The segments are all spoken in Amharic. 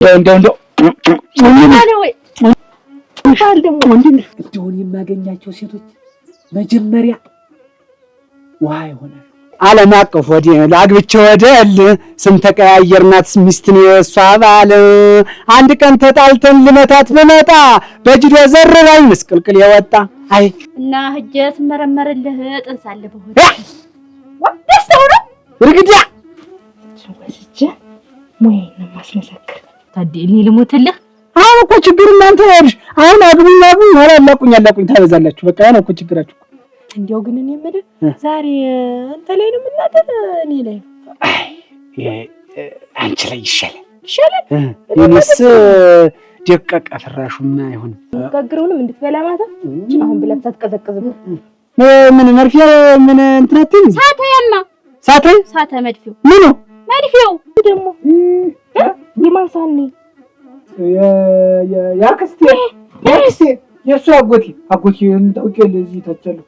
እንደው እንደው እንደውን የማገኛቸው ሴቶች መጀመሪያ ውሃ ይሆናል። ዓለም አቀፍ ወዲህ አግብቼ ወደል ስም ተቀያየርናት ሚስትን የእሷ ባል አንድ ቀን ተጣልተን ልመታት ብመጣ በጅዶ ዘርባኝ ምስቅልቅል የወጣ አይ እና ሂጅ ስመረመርልህ ጥንስ አለ በሆድ ደስታው ነው። እርግዳ ወስጄ ሙያዬን ነው የማስመሰክር። ታዲያ እኔ ልሞትልህ? አሁን እኮ ችግር እናንተ ይኸውልሽ፣ አሁን አግቡኝ አግቡኝ ኋላ አላቁኝ አላቁኝ ታበዛላችሁ። በቃ ያ ነው እኮ ችግራችሁ። እንዲያው ግን እኔ የምልህ ዛሬ አንተ ላይ ነው የምናደር እኔ ላይ ነው? አንቺ ላይ ይሻላል ይሻላል። እኔስ ደቀቀ ፍራሹማ አይሆንም። ጋግረውንም እንድትበላ ማታ አሁን ብለን ሳትቀዘቅዝም ምን መርፌ ምን እንትን አትይም? ሳተ ያማ ሳተ ሳተ መድፊው ምኑ መድፊው ደግሞ የማን ሳህን ነው? የአክስቴ የአክስቴ የእሱ አጎቴ አጎቴ ታውቂ የለ እዚህ ታች ያለው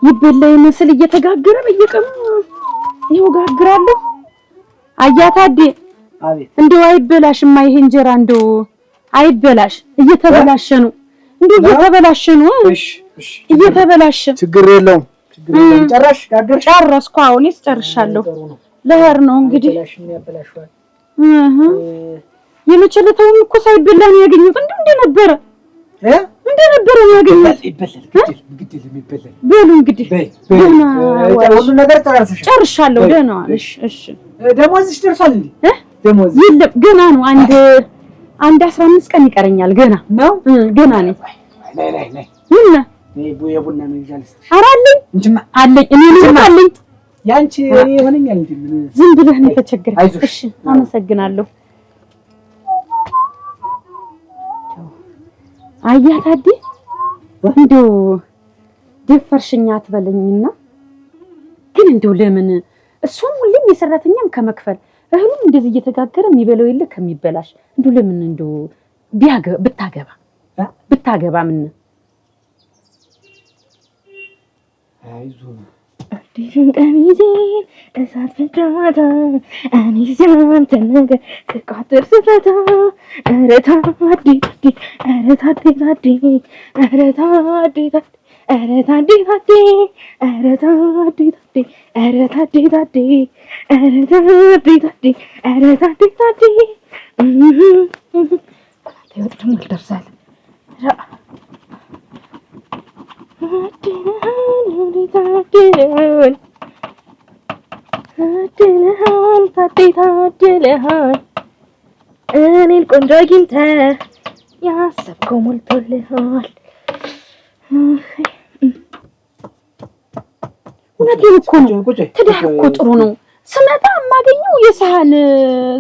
ይበላ ይመስል እየተጋገረ በየቀኑ ይኸው ጋግራለሁ። አያታዴ እንደው አይበላሽማ ይሄ እንጀራ እንደው አይበላሽ፣ እየተበላሸ ነው። እንደው እየተበላሸ ነው። እየተበላሸ ችግር የለውም ችግር የለውም። ጨረሽ ጋገርሽ? ጨረስኩ። አሁን እኔስ ጨርሻለሁ። ለሄር ነው እንግዲህ የመቸለተውን እኮ ሳይበላ ነው ያገኘሁት። እንደው እንደነበረ እንደነበረ ነው ያገኘሁት። ይበላል፣ ግድ የለም ይበላል። በሉ እንግዲህ ሁሉ ነገር ጨርሰሻል? ጨርሻለሁ። ደህና ዋል። እሺ፣ ደሞዝሽ ደርሷል እንዴ? ደሞዝ የለም ገና ነው። አንድ 15 ቀን ይቀረኛል። ገና ነው፣ ገና ነው። ነይ ነይ ነይ። ምን የቡና መግዣ ልስጥሽ። ኧረ አለኝ አለኝ፣ እኔ ልም አለኝ። ያንቺ እኔ ይሆነኛል እንዴ? ምን ዝም ብለህ ነው የተቸገረህ። እሺ፣ አመሰግናለሁ። አያ ታዲ እንደው ደፈርሽኛ አትበለኝና ግን እንደው ለምን እሱም ሁሌም የሰራተኛም ከመክፈል እህሉም እንደዚህ እየተጋገረ የሚበላው የለ ከሚበላሽ እንደው ለምን እንደው ብታገባ ብታገባ ምን አይዞህ አዲሱን ቀሚሴን እሳት ፈጃታ እኔ ሲያንተ ነገር ስቋጥር ስፈታ ኧረ ታዴ ኧረ ታዴ ታዴ ኧረ ታዴ ታዴ ኧረ ታዴ ታዴ ኧረ ታዴ ታዴ ኧረ ታዴ ታዴ ኧረ ታዴ ታዴ ኧረ ታዴ ታዴ ወጥ ደግሞ ይደርሳል። ታድለሃል ታዴ ታድለሃል እኔን ቆንጆ አግኝተህ ያሰብከው ሞልቶልሃል። እውነቴን እኮ ነው። ትዳር እኮ ጥሩ ነው። ስመጣ የማገኘው የሰሃን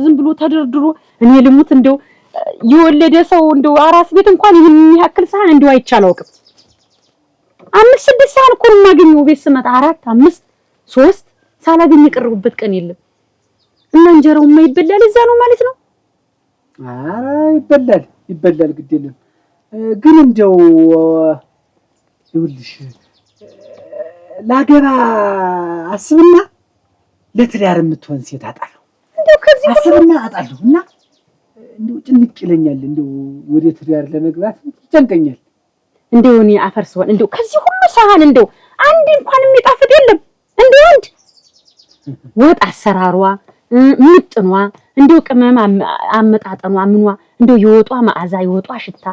ዝም ብሎ ተደርድሮ እኔ ልሙት እንደው የወለደ ሰው እንደው አራስ ቤት እንኳን ይህን ያክል ሰሃን እንደው አይቼ አላውቅም። 5 6 ሰሃን እኮ ነው የማገኘው ቤት ስመጣ፣ 4 5 3 ሳላገኝ የቀረቡበት ቀን የለም። እና እንጀራው የማይበላል እዛ ነው ማለት ነው። ኧረ ይበላል ይበላል፣ ግድ የለም ግን እንደው ይኸውልሽ ላገባ አስብና ለትዳር የምትሆን ሴት አጣለሁ። እንደው ከዚህ አስብና አጣለሁ እና እንደው ጭንቅ ይለኛል። እንደው ወደ ትዳር ለመግባት ይጨንቀኛል። እንደው እኔ አፈር ስሆን እንደው ከዚህ ሁሉ ሰሃን እንደው አንድ እንኳን የሚጣፍጥ የለም። እንደው አንድ ወጥ አሰራሯ ምጥኗ እንደው ቅመም አመጣጠኗ ምኗ እንደው የወጧ መዓዛ የወጧ ሽታ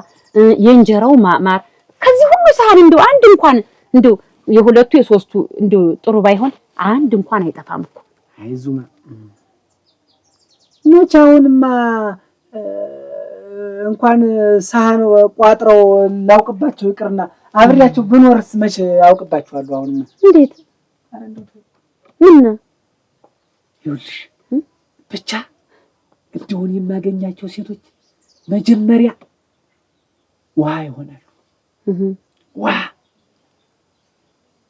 የእንጀራው ማማር ከዚህ ሁሉ ሰሃን እንደው አንድ እንኳን እንደው የሁለቱ የሶስቱ እንደው ጥሩ ባይሆን አንድ እንኳን አይጠፋም እኮ። አይዙማ መች አሁንማ እንኳን ሳህን ቋጥረው ላውቅባቸው ይቅርና አብሬያቸው ብኖርስ መች አውቅባቸዋለሁ። አሁንማ እንዴት ምን ይኸውልሽ ብቻ እንደሆን የማገኛቸው ሴቶች መጀመሪያ ውሃ ይሆናሉ። ውሃ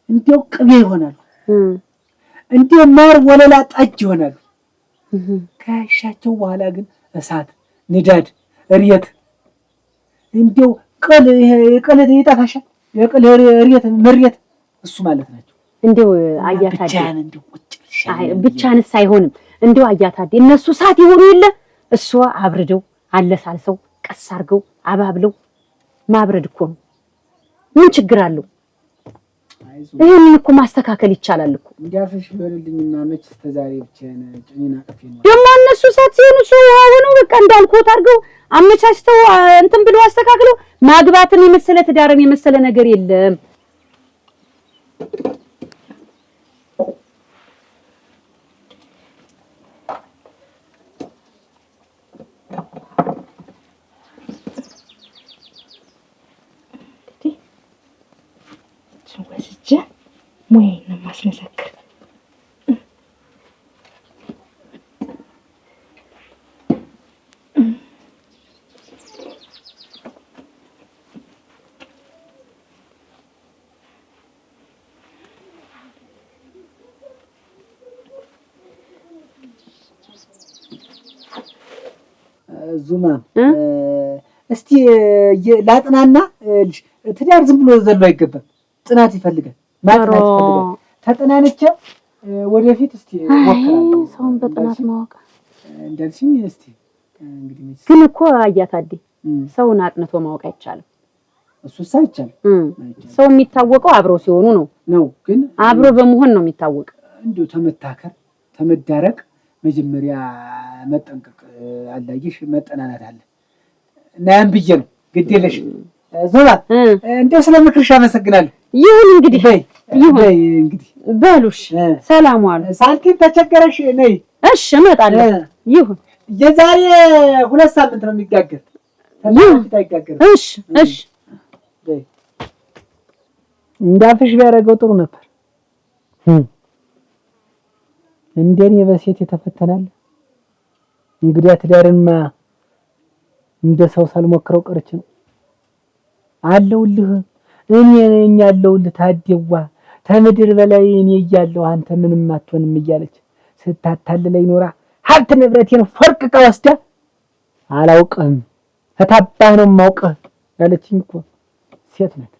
እንዲያው ቅቤ ይሆናሉ፣ እንዲያው ማር ወለላ ጠጅ ይሆናሉ። ከያሻቸው በኋላ ግን እሳት፣ ንዳድ፣ እሬት እንዲያው ቅል ቅል ይጠፋሻል። የቅል እሬት ምሬት እሱ ማለት ናቸው። እንዲያው አያታዴ ብቻህን እንዲያው ቁጭ ብቻህንስ አይሆንም። እንዲያው አያታዴ እነሱ እሳት ይሆኑ የለ እሱ አብርደው አለሳልሰው ቀስ አድርገው አባብለው ማብረድ እኮ ነው። ምን ችግር አለው? ይሄንን እኮ ማስተካከል ይቻላል እኮ። እንዲያፍሽ ቢሆንልኝማ መች እስከ ዛሬ ብቻዬን ጭኔን አቅፌ ነው። ደግሞ እነሱ እሳት ሲሆኑ እሱ ውሃ ሆነው በቃ እንዳልኩት አድርገው አመቻችተው እንትን ብለው አስተካክለው ማግባትን የመሰለ ትዳርን የመሰለ ነገር የለም። ወስጄ ሙያዬን ነው የማስመሰክር። ዙማ እስቲ ላጥናና ትዳር ዝም ብሎ ዘሎ አይገባም። ጥናት ይፈልጋል፣ ማጥናት ይፈልጋል። ተጠናንቼ ወደፊት እስቲ እሞክራለሁ። ሰውን በጥናት ማወቅ እንዳልሽኝ እስቲ እንግዲህ ግን እኮ አያታዴ ሰውን አጥንቶ ማወቅ አይቻልም። እሱስ አይቻልም። ሰው የሚታወቀው አብረው ሲሆኑ ነው ነው ግን አብሮ በመሆን ነው የሚታወቅ። እንዲሁ ተመታከር ተመዳረቅ መጀመሪያ መጠንቀቅ አላየሽ መጠናናት አለ እና ያን ብዬ ነው። ግድ የለሽም ዞላ፣ እንደው ስለ ምክርሽ አመሰግናለሁ። ይሁን እንግዲህ ይሁን እንግዲህ በሉሽ። ሰላም ዋሉ። ሳንቲም ተቸገረሽ ነይ። እሺ እመጣለሁ። ይሁን። የዛሬ 2 ሳምንት ነው የሚጋገር። እሺ እሺ። እንዳፍሽ ቢያደርገው ጥሩ ነበር። እንደኔ በሴት የተፈተናል። እንግዲያ ትዳርንማ እንደ ሰው ሳልሞክረው ቀርቼ ነው። አለሁልህ እኔ ነኝ ያለሁልህ ታዴዋ፣ ተምድር በላይ እኔ እያለሁ አንተ ምንም አትሆንም እያለች ስታታልለኝ ኖራ ሀብት ንብረቴን ፈርቅቃ ወስዳ አላውቅም ከታባህ ነው የማውቅህ ያለችኝ እኮ ሴት ናት።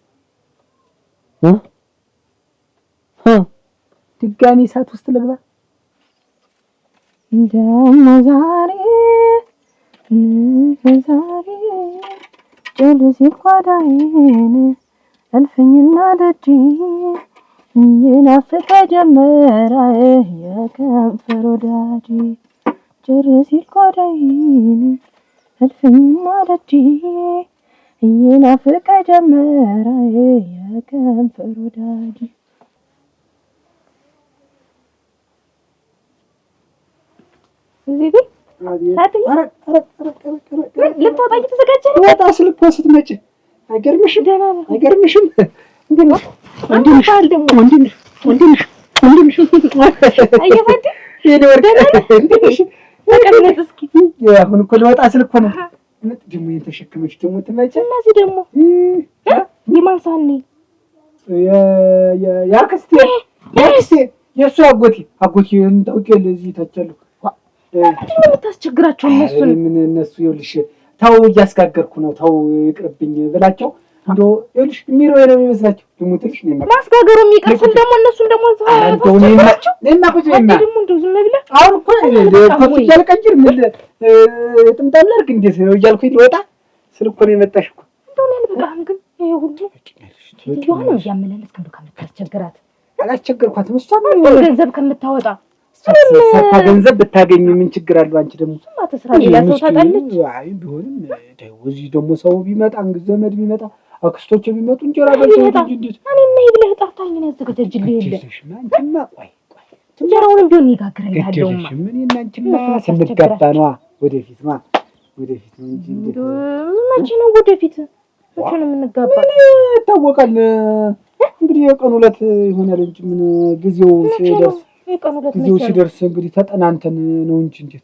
ድጋሚ እሳት ውስጥ ልግባ? ደሞ ዛሬ ዛሬ ጭል ሲል ጓዳዬን እልፍኝና ደጅ ይናፍቀ ጀመረ የከንፈር ወዳጅ ጭር ሲል ጓዳዬን እልፍኝና ደጅ ይናፍቀ ጀመረ የከንፈር ወዳጅ። እዚህ ልትወጣ እየተዘጋጀህ ነው? ወጣ ስል እኮ ስትመጪ አይገርምሽም? አይገርምሽም? አሁን እኮ ልወጣ ስል እኮ ነው። ደግሞ ይሄን ተሸክመሽ ደግሞ ትመጪ። እነዚህ ደግሞ የማን ሳህን ነው? የአክስቴ የእሱ አጎቴ አጎቴ ታውቂያለሽ፣ እዚህ ታች አለው። ምንድን ነው የምታስቸግራቸው እነሱን? ምን እነሱ ይኸውልሽ፣ ተው እያስጋገርኩ ነው፣ ተው ይቅርብኝ ብላቸው እንደው ይኸውልሽ የሚሮጥ ነው የሚመስላቸው። ልሙትልሽ ነው ማስጋገሩ የሚቀርፍን ደግሞ እነሱን ደግሞ ታስቸግራቸው። እኔማ ቁጭ በይማ ደግሞ እንደው ዝም ብለህ አሁን እኮ ኮፍያ ልቀይር ምን ጥምጣም ላድርግ እንዴት እያልኩኝ ልወጣ ስል እኮ ነው የመጣሽ እኮ። እንደው እኔ አልበቃህም ግን ይሄ ሁሉ ሴትዮዋንም እያመላለስክ እንደው ከምታስቸግራት። አላስቸገርኳትም። እሷም ገንዘብ ከምታወጣ ሰርታ ገንዘብ ብታገኝ ምን ችግር አለው? አንቺ ደግሞ እሱማ ተስራ ሌላ ሰው ታጣለች። አይ ቢሆንም እዚህ ደግሞ ሰው ቢመጣ ዘመድ ቢመጣ አክስቶች ቢመጡ እንጀራ በልተው እንጂ እንዴት እኔማ ይብለህ ጠርታኝ ነው ያዘገጃጅልህ የለ አንቺማ ቆይ ቆይ እንጀራውንም ቢሆን ይጋግርልሃለሁ። ምን እና አንቺማ ስንጋባ ነዋ ወደፊት ነዋ ወደፊት ነው እንጂ እንዴት መቼ ነው ወደፊት? መቼ ነው የምንጋባ? ምን ይታወቃል እንግዲህ የቀን ዕለት ይሆናል እንጂ ምን ጊዜው ሲደርስ ጊዜው ሲደርስ እንግዲህ ተጠናንተን ነው እንጂ እንዴት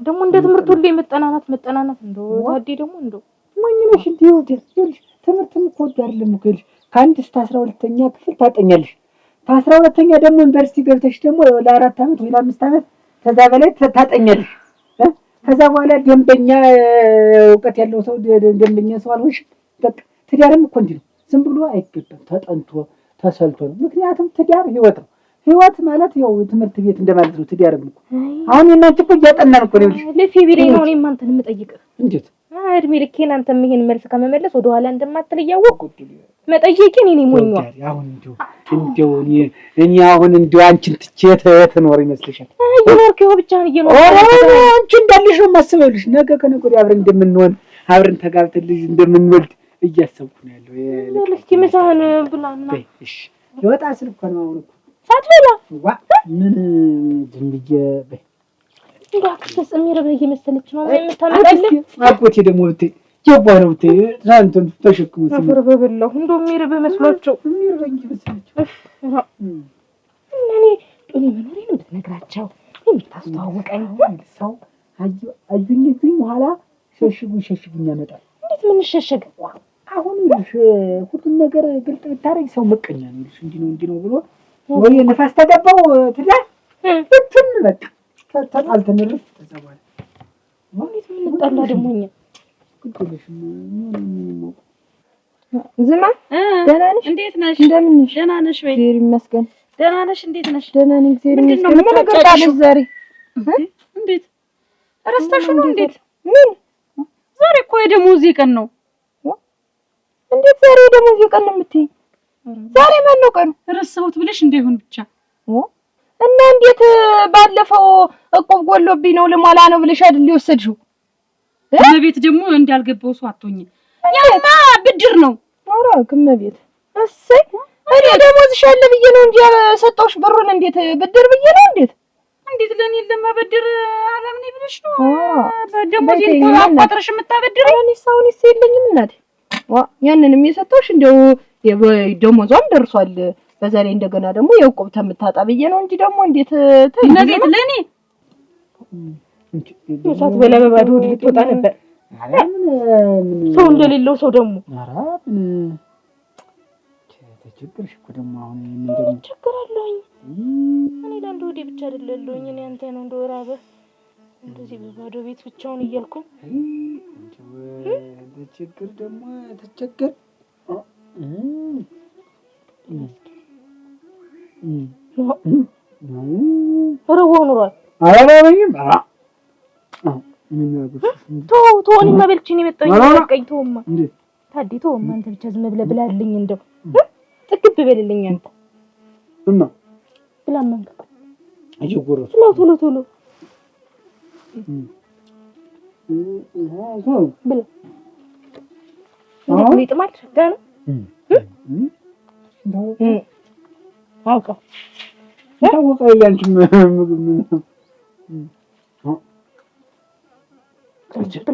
ደግሞ እንደ ትምህርት ሁሌ መጠናናት መጠናናት እንደው ታዴ ደግሞ እንደው ሞኝ ነሽ እንዴ? ይኸውልሽ ትምህርትም እኮ ወዶ አይደለም እኮ ይኸውልሽ ከ1 እስከ 12ኛ ክፍል ታጠኛለሽ። ከ12ኛ ደግሞ ዩኒቨርሲቲ ገብተሽ ደግሞ ለ4 ዓመት ወይ ለ5 ዓመት ከዛ በላይ ታጠኛለሽ። ከዛ በኋላ ደንበኛ እውቀት ያለው ሰው፣ ደንበኛ ሰው አልሆንሽም። በቃ ትዳርም እኮ እንዲህ ነው። ዝም ብሎ አይገባም። ተጠንቶ ተሰልቶ ነው። ምክንያቱም ትዳር ህይወት ነው። ህይወት ማለት ያው ትምህርት ቤት እንደማለት ነው። ትዳርም እኮ አሁን የእናንተ እኮ እያጠናን እኮ ነው። ልፊ ቢለኝ ነው እኔም አንተን የምጠይቅህ። እንዴት? እድሜ ልኬን አንተም ይሄን መልስ ከመመለስ ወደኋላ እንደማትል እያወቅሁ መጠየቄን እኔ ሞኟ። አሁን እንደው እኔ አሁን እንደው አንቺን ትቼ የት እኖር ይመስልሻል? እየኖርክ ይኸው ብቻህን እየኖርክ። አንቺ እንዳለሽ ነው የማስበው። ይኸውልሽ ነገ ከነገ ወዲያ አብረን እንደምንሆን፣ አብረን ተጋብተን ልጅ እንደምንወልድ እያሰብኩ ነው ያለው። እስኪ ምሳህን ብላና። እሺ፣ ልወጣ ስል እኮ ነው አሁን እኮ። ሳትበላ? ዋ ምን ዝም ብዬ በይ። እንደው አክስተስ የሚርብህ እየመሰለች ነው የምታመጣልህ። አጎቴ ደግሞ ብትይ የዋህ ነው ብትይ እንትን ተሸክሞ አፈር በበላሁ፣ እንደው የሚርብህ መስሏቸው። የሚርበኝ መስሏቸው። እና እኔ እኔ መኖሬን ብትነግራቸው የምታስተዋውቀኝ። ሰው አዩኝ እዩኝ በኋላ ሸሽጉኝ ሸሽጉኝ ያመጣል። እንዴት ምንሸሸግ? አሁን ይኸውልሽ ሁሉን ነገር ግልጥ ብታደርጊ ሰው ምቀኛ ነው። ይኸውልሽ እንዲህ ነው እንዲህ ነው ብሎ ወይ ንፋስ ተገባው ትዳር ብትን በቃ ተጣልተን እርፍ ከዛ በኋላ። እንዴት ምንጣላ ደግሞ እኛ? ግድ የለሽም ምን ዝማ ደህና ነሽ? እንዴት ነሽ? እንደምን ነሽ? ደህና ነሽ ወይ? እግዚአብሔር ይመስገን። ደህና ነሽ? እንዴት ነሽ? ደህና ነኝ፣ እግዚአብሔር ምንድን ነው ይመስገን። ምን ነገር ጣለሽ ዛሬ? እንዴት ረስተሽው ነው? እንዴት? ምን? ዛሬ እኮ የደሞዜ ቀን ነው። እንዴት ዛሬ የደሞዝ ቀን ነው የምትይኝ? ዛሬ ማን ነው ቀኑ? ረሳሁት ብለሽ እንዳይሆን ብቻ። እና እንዴት ባለፈው እቁብ ጎሎብኝ ነው ልሞላ ነው ብለሽ አይደል የወሰድሽው? እመቤት ደግሞ እንዳልገባው ሰው አትሆኚ። ያማ ብድር ነው። ኧረ እመቤት እሰይ፣ እኔ ደሞዝሽ አለ ብዬ ነው እንጂ የሰጠሁሽ ብሩን እንዴት ብድር ብዬ ነው እንዴት? እንዴት ለኔ ለማበድር አላምኔ ብለሽ ነው? ደሞዜን እኮ አቋጥረሽ የምታበድሪኝ? እኔስ አሁንስ የለኝም እናቴ። ዋ ያንንም የሰጠሁሽ እንደው ደሞዟም ደርሷል። በዛ ላይ እንደገና ደግሞ የዕቁብ ተምታጣ ብዬ ነው እንጂ ደግሞ እንዴት ተይ። እመቤት ለኔ ሳትበላ በባዶ ሆድ ልትወጣ ነበር። ሰው እንደሌለው ሰው ደግሞ። ኧረ ምን ተቸገርሽ እኮ ደግሞ አሁን ምን ደግሞ እቸገራለሁኝ። እኔ ለአንድ ሆዴ ብቻ አይደለሁኝ። እኔ አንተ ነው እንደው ራበህ እንደዚህ በባዶ ቤት ብቻውን እያልኩኝ። ችግር ደግሞ ተቸገር። ርቦ ኑሯል። አላበኝም። ተው ተው፣ እኔማ በልቼ ነው የመጣሁኝ። በቃኝ። ተውማ ታዴ ተውማ፣ አንተ ብቻ ዝም ብለህ ብላልኝ፣ እንደው ጥግብ በልልኝ አንተ። እና ብላማ እየጎረስኩ። ቶሎ ቶሎ ቶሎ ብላ። እንዴት ነው ይጥማል? ሸጋ ነው አውቀው። ታወቀ ያንቺ ምግብ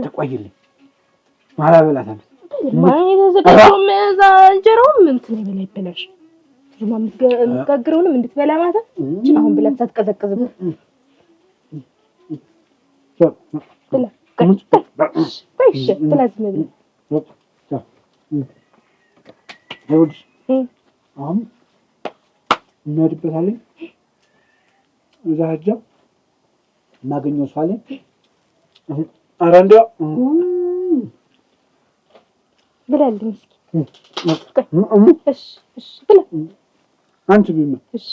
ተቆይልኝ ማላበላታለሁ። የተዘጋጀውም እዛ እንጀራውም እንትን ይበላ ይበላሽ። የምትጋግረውንም እንድትበላ ማታ እችን አሁን ብላት ሳትቀዘቅዝም ብላ። እሺ ብላ፣ ዝም ብላ። ይኸውልሽ አሁን እንሄድበታለን። እዛ ሂጅ የማገኘው ሰው አለኝ። ኧረ እንደው ብላልኝ እስኪ። እሺ እሺ ብላ። አንቺ ብዪማ። እሺ።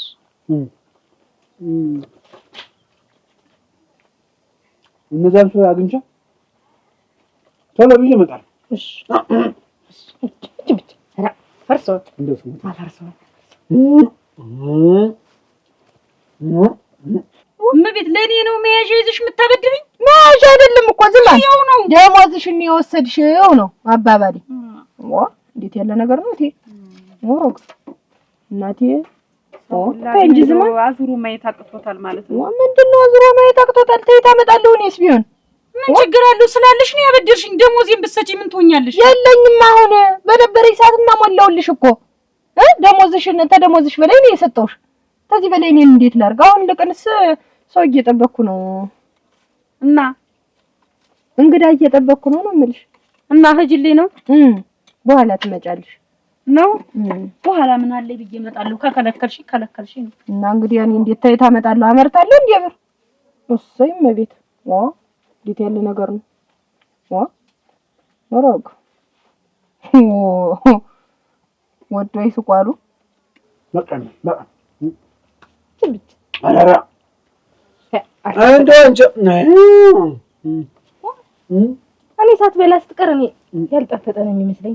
እነዛን ሰው አግኝቼ ቶሎ ብዬ እመጣለሁ። እሺ እሺ ብቻ ፈርሰዋል። እንደው ስሞት አፈርሰዋል። እመቤት ለእኔ ነው መያዣ ይዘሽ የምታበድሪኝ? መያዣ አይደለም እኮ ዝም ያው ነው። ደሞዝሽን የወሰድሽው ነው አባባሌ። ዋ እንዴት ያለ ነገር ነው እቴ! ወሮግ እናቴ ተይ እንጂ ዝማ። አዙሮ ማየት አቅቶታል ማለት ነው። ምንድን ነው አዙሮ ማየት አቅቶታል? ተይ ታመጣለሁ። እኔስ ቢሆን ምን ችግር አለው? ስላለሽ ነው ያበደርሽኝ። ደሞዜን ብትሰጪኝ ምን ትሆኛለሽ? የለኝም። አሁን በነበረኝ ሰዓትማ ሞላሁልሽ እኮ ደሞዝሽን፣ ተደሞዝሽ በላይ ነው የሰጠሁሽ። ከዚህ በላይ እኔን እንዴት ላድርግ? አሁን ልቅንስ ሰው እየጠበቅኩ ነው። እና እንግዳ እየጠበቅኩ ነው ነው የምልሽ። እና ሂጂልኝ ነው? በኋላ ትመጫለሽ። ነው። በኋላ ምን አለ ብዬ እመጣለሁ። ከከለከልሽ ከለከልሽ ነው። እና እንግዲህ እኔ እንዴት ታይታ አመጣለሁ? አመርታለሁ እንዴ ብር እሰይ እመቤት ዋ እንዴት ያለ ነገር ነው! ዋ ወረግ ወዶ ይስቋሉ። በቃ በቃ እኔ ሳትበላ ስትቀር እኔ ያልጣፈጠ ነው የሚመስለኝ።